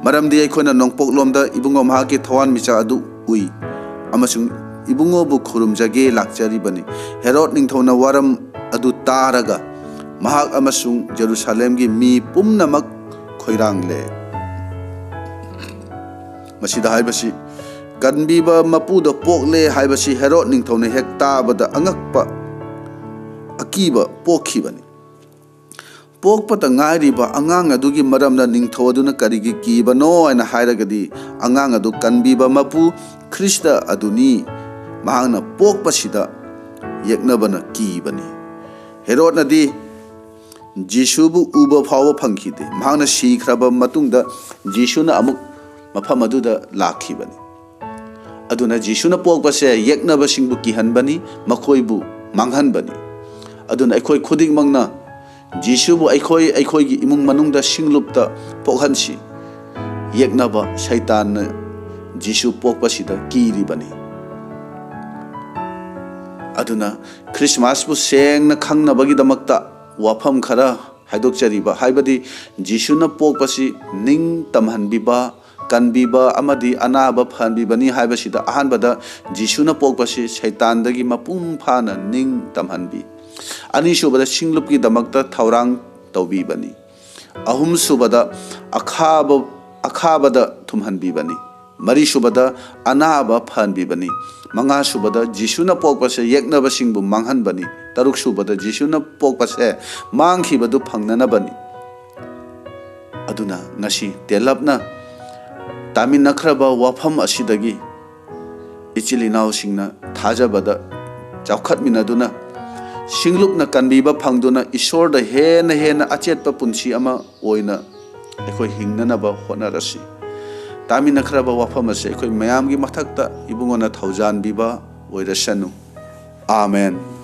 ꯃꯔꯝꯗꯤ ꯑꯩꯈꯣꯏꯅ ꯅꯣꯡꯄꯣꯛꯂꯣꯝꯗ ꯏꯕꯨꯡꯉꯣ ꯃꯍꯥꯛꯀꯤ ꯊꯋꯥꯟꯃꯤꯆꯥꯛ ꯑꯗꯨ ꯎꯏ, ꯑꯃꯁꯨꯡ ꯏꯕꯨꯡꯉꯣꯕꯨ ꯈꯨꯔꯨꯝꯖꯒꯦ ꯂꯥꯛꯆꯔꯤꯕꯅꯤ꯫ ꯍꯦꯔꯣꯗ ꯅꯤꯡꯊꯧꯅ ꯋꯥꯔꯝ ꯑꯗꯨ ꯇꯥꯔꯒ ꯃꯍꯥꯛ ꯑꯃꯁꯨꯡ ꯖꯦꯔꯨꯁꯥꯂꯦꯝꯒꯤ ꯃꯤ ꯄꯨꯝꯅꯃꯛ ꯈꯣꯏꯔꯥꯡꯂꯦ꯫ ꯃꯁꯤꯗ ꯍꯥꯏꯕꯁꯤ, ꯀꯟꯕꯤꯕ ꯃꯄꯨꯗ ꯄꯣꯛꯂꯦ ꯍꯥꯏꯕꯁꯤ ꯍꯦꯔꯣꯗ ꯅꯤꯡꯊꯧꯅ ꯍꯦꯛ ꯇꯥꯕꯗ ꯑꯉꯛꯄ, ꯑꯀꯤꯕ ꯄꯣꯛꯈꯤꯕꯅꯤ꯫ ꯄꯣꯛꯄꯇ ꯉꯥꯏꯔꯤꯕ ꯑꯉꯥꯡ ꯑꯗꯨꯒꯤ ꯃꯔꯝꯗ ꯅꯤꯡꯊꯧ ꯑꯗꯨꯅ ꯀꯔꯤꯒꯤ ꯀꯤꯕꯅꯣ ꯍꯥꯏꯅ ꯍꯥꯏꯔꯒꯗꯤ, ꯑꯉꯥꯡ ꯑꯗꯨ ꯀꯟꯕꯤꯕ ꯃꯄꯨ ꯈ꯭ꯔꯤꯁꯇ ꯑꯗꯨꯅꯤ꯫ ꯃꯍꯥꯛꯅ ꯄꯣꯛꯄꯁꯤꯗ ꯌꯦꯛꯅꯕꯅ ꯀꯤꯕꯅꯤ꯫ ꯍꯦꯔꯣꯗꯅꯗꯤ ꯖꯤꯁꯨꯕꯨ ꯎꯕ ꯐꯥꯎꯕ ꯐꯪꯈꯤꯗꯦ꯫ ꯃꯍꯥꯛꯅ ꯁꯤꯈ꯭ꯔꯕ ꯃꯇꯨꯡꯗ ꯖꯤꯁꯨꯅ ꯑꯃꯨꯛ ꯃꯐꯝ ꯑꯗꯨꯗ ꯂꯥꯛꯈꯤꯕꯅꯤ꯫ ꯑꯗꯨꯅ ꯖꯤꯁꯨꯅ ꯄꯣꯛꯄꯁꯦ ꯌꯦꯛꯅꯕꯁꯤꯡꯕꯨ ꯀꯤꯍꯟꯕꯅꯤ, ꯃꯈꯣꯏꯕꯨ ꯃꯥꯡꯍꯟꯕꯅꯤ꯫ ꯑꯗꯨꯅ ꯑꯩꯈꯣꯏ ꯈꯨꯗꯤꯡꯃꯛꯅ ꯖꯤꯁꯨꯕꯨ ꯑꯩꯈꯣꯏ, ꯑꯩꯈꯣꯏꯒꯤ ꯏꯃꯨꯡ ꯃꯅꯨꯡꯗ ꯁꯤꯡꯂꯨꯞꯇ ꯄꯣꯛꯍꯟꯁꯤ꯫ ꯌꯦꯛꯅꯕ ꯁꯩꯇꯥꯟꯅ ꯖꯤꯁꯨ ꯄꯣꯛꯄꯁꯤꯗ ꯀꯤꯔꯤꯕꯅꯤ꯫ ꯑꯗꯨꯅ ꯈ꯭ꯔꯤꯁꯃꯥꯁꯄꯨ ꯁꯦꯡꯅ ꯈꯪꯅꯕꯒꯤꯗꯃꯛꯇ ꯋꯥꯐꯝ ꯈꯔ ꯍꯥꯏꯗꯣꯛꯆꯔꯤꯕ, ꯍꯥꯏꯕꯗꯤ ꯖꯤꯁꯨꯅ ꯄꯣꯛꯄꯁꯤ ꯅꯤꯡ ꯇꯝꯍꯟꯕꯤꯕ, ꯀꯟꯕꯤꯕ ꯑꯃꯗꯤ ꯑꯅꯥꯕ ꯐꯍꯟꯕꯤꯕꯅꯤ ꯍꯥꯏꯕꯁꯤꯗ, ꯑꯍꯥꯟꯕꯗ ꯖꯤꯁꯨꯅ ꯄꯣꯛꯄꯁꯤ ꯁꯩꯇꯥꯟꯗꯒꯤ ꯃꯄꯨꯡ ꯐꯥꯅ ꯅꯤꯡ ꯇꯝꯍꯟꯕꯤ꯫ ꯑꯅꯤꯁꯨꯕꯗ, ꯁꯤꯡꯂꯨꯞꯀꯤꯗꯃꯛꯇ ꯊꯧꯔꯥꯡ ꯇꯧꯕꯤꯕꯅꯤ꯫ ꯑꯍꯨꯝꯁꯨꯕꯗ, ꯑꯈꯥꯕ, ꯑꯈꯥꯕꯗ ꯊꯨꯝꯍꯟꯕꯤꯕꯅꯤ꯫ ꯃꯔꯤꯁꯨꯕꯗ, ꯑꯅꯥꯕ ꯐꯍꯟꯕꯤꯕꯅꯤ꯫ ꯃꯉꯥꯁꯨꯕꯗ, ꯖꯤꯁꯨꯅ ꯄꯣꯛꯄꯁꯦ ꯌꯦꯛꯅꯕꯁꯤꯡꯕꯨ ꯃꯥꯡꯍꯟꯕꯅꯤ꯫ ꯇꯔꯨꯛꯁꯨꯕꯗ, ꯖꯤꯁꯨꯅ ꯄꯣꯛꯄꯁꯦ ꯃꯥꯡꯈꯤꯕꯗꯨ ꯐꯪꯅꯅꯕꯅꯤ꯫ ꯑꯗꯨꯅ ꯉꯁꯤ ꯇꯦꯜꯂꯞꯅ ꯇꯥꯃꯤꯟꯅꯈ꯭ꯔꯕ ꯋꯥꯐꯝ ꯑꯁꯤꯗꯒꯤ ꯏꯆꯤꯜ ꯏꯅꯥꯎꯁꯤꯡꯅ ꯊꯥꯖꯕꯗ ꯆꯥꯎꯈꯠꯃꯤꯟꯅꯗꯨꯅ, ꯁꯤꯡꯂꯨꯞꯅ ꯀꯟꯕꯤꯕ ꯐꯪꯗꯨꯅ, ꯏꯁꯣꯔꯗ ꯍꯦꯟꯅ ꯍꯦꯟꯅ ꯑꯆꯦꯠꯄ ꯄꯨꯟꯁꯤ ꯑꯃ ꯑꯣꯏꯅ ꯑꯩꯈꯣꯏ ꯍꯤꯡꯅꯅꯕ ꯍꯣꯠꯅꯔꯁꯤ꯫ ꯇꯥꯃꯤꯟꯅꯈ꯭ꯔꯕ ꯋꯥꯐꯝ ꯑꯁꯤ ꯑꯩꯈꯣꯏ ꯃꯌꯥꯝꯒꯤ ꯃꯊꯛꯇ ꯏꯕꯨꯡꯉꯣꯅ ꯊꯧꯖꯥꯟꯕꯤꯕ ꯑꯣꯏꯔꯁꯅꯨ꯫ ꯑꯥꯃꯦꯟ꯫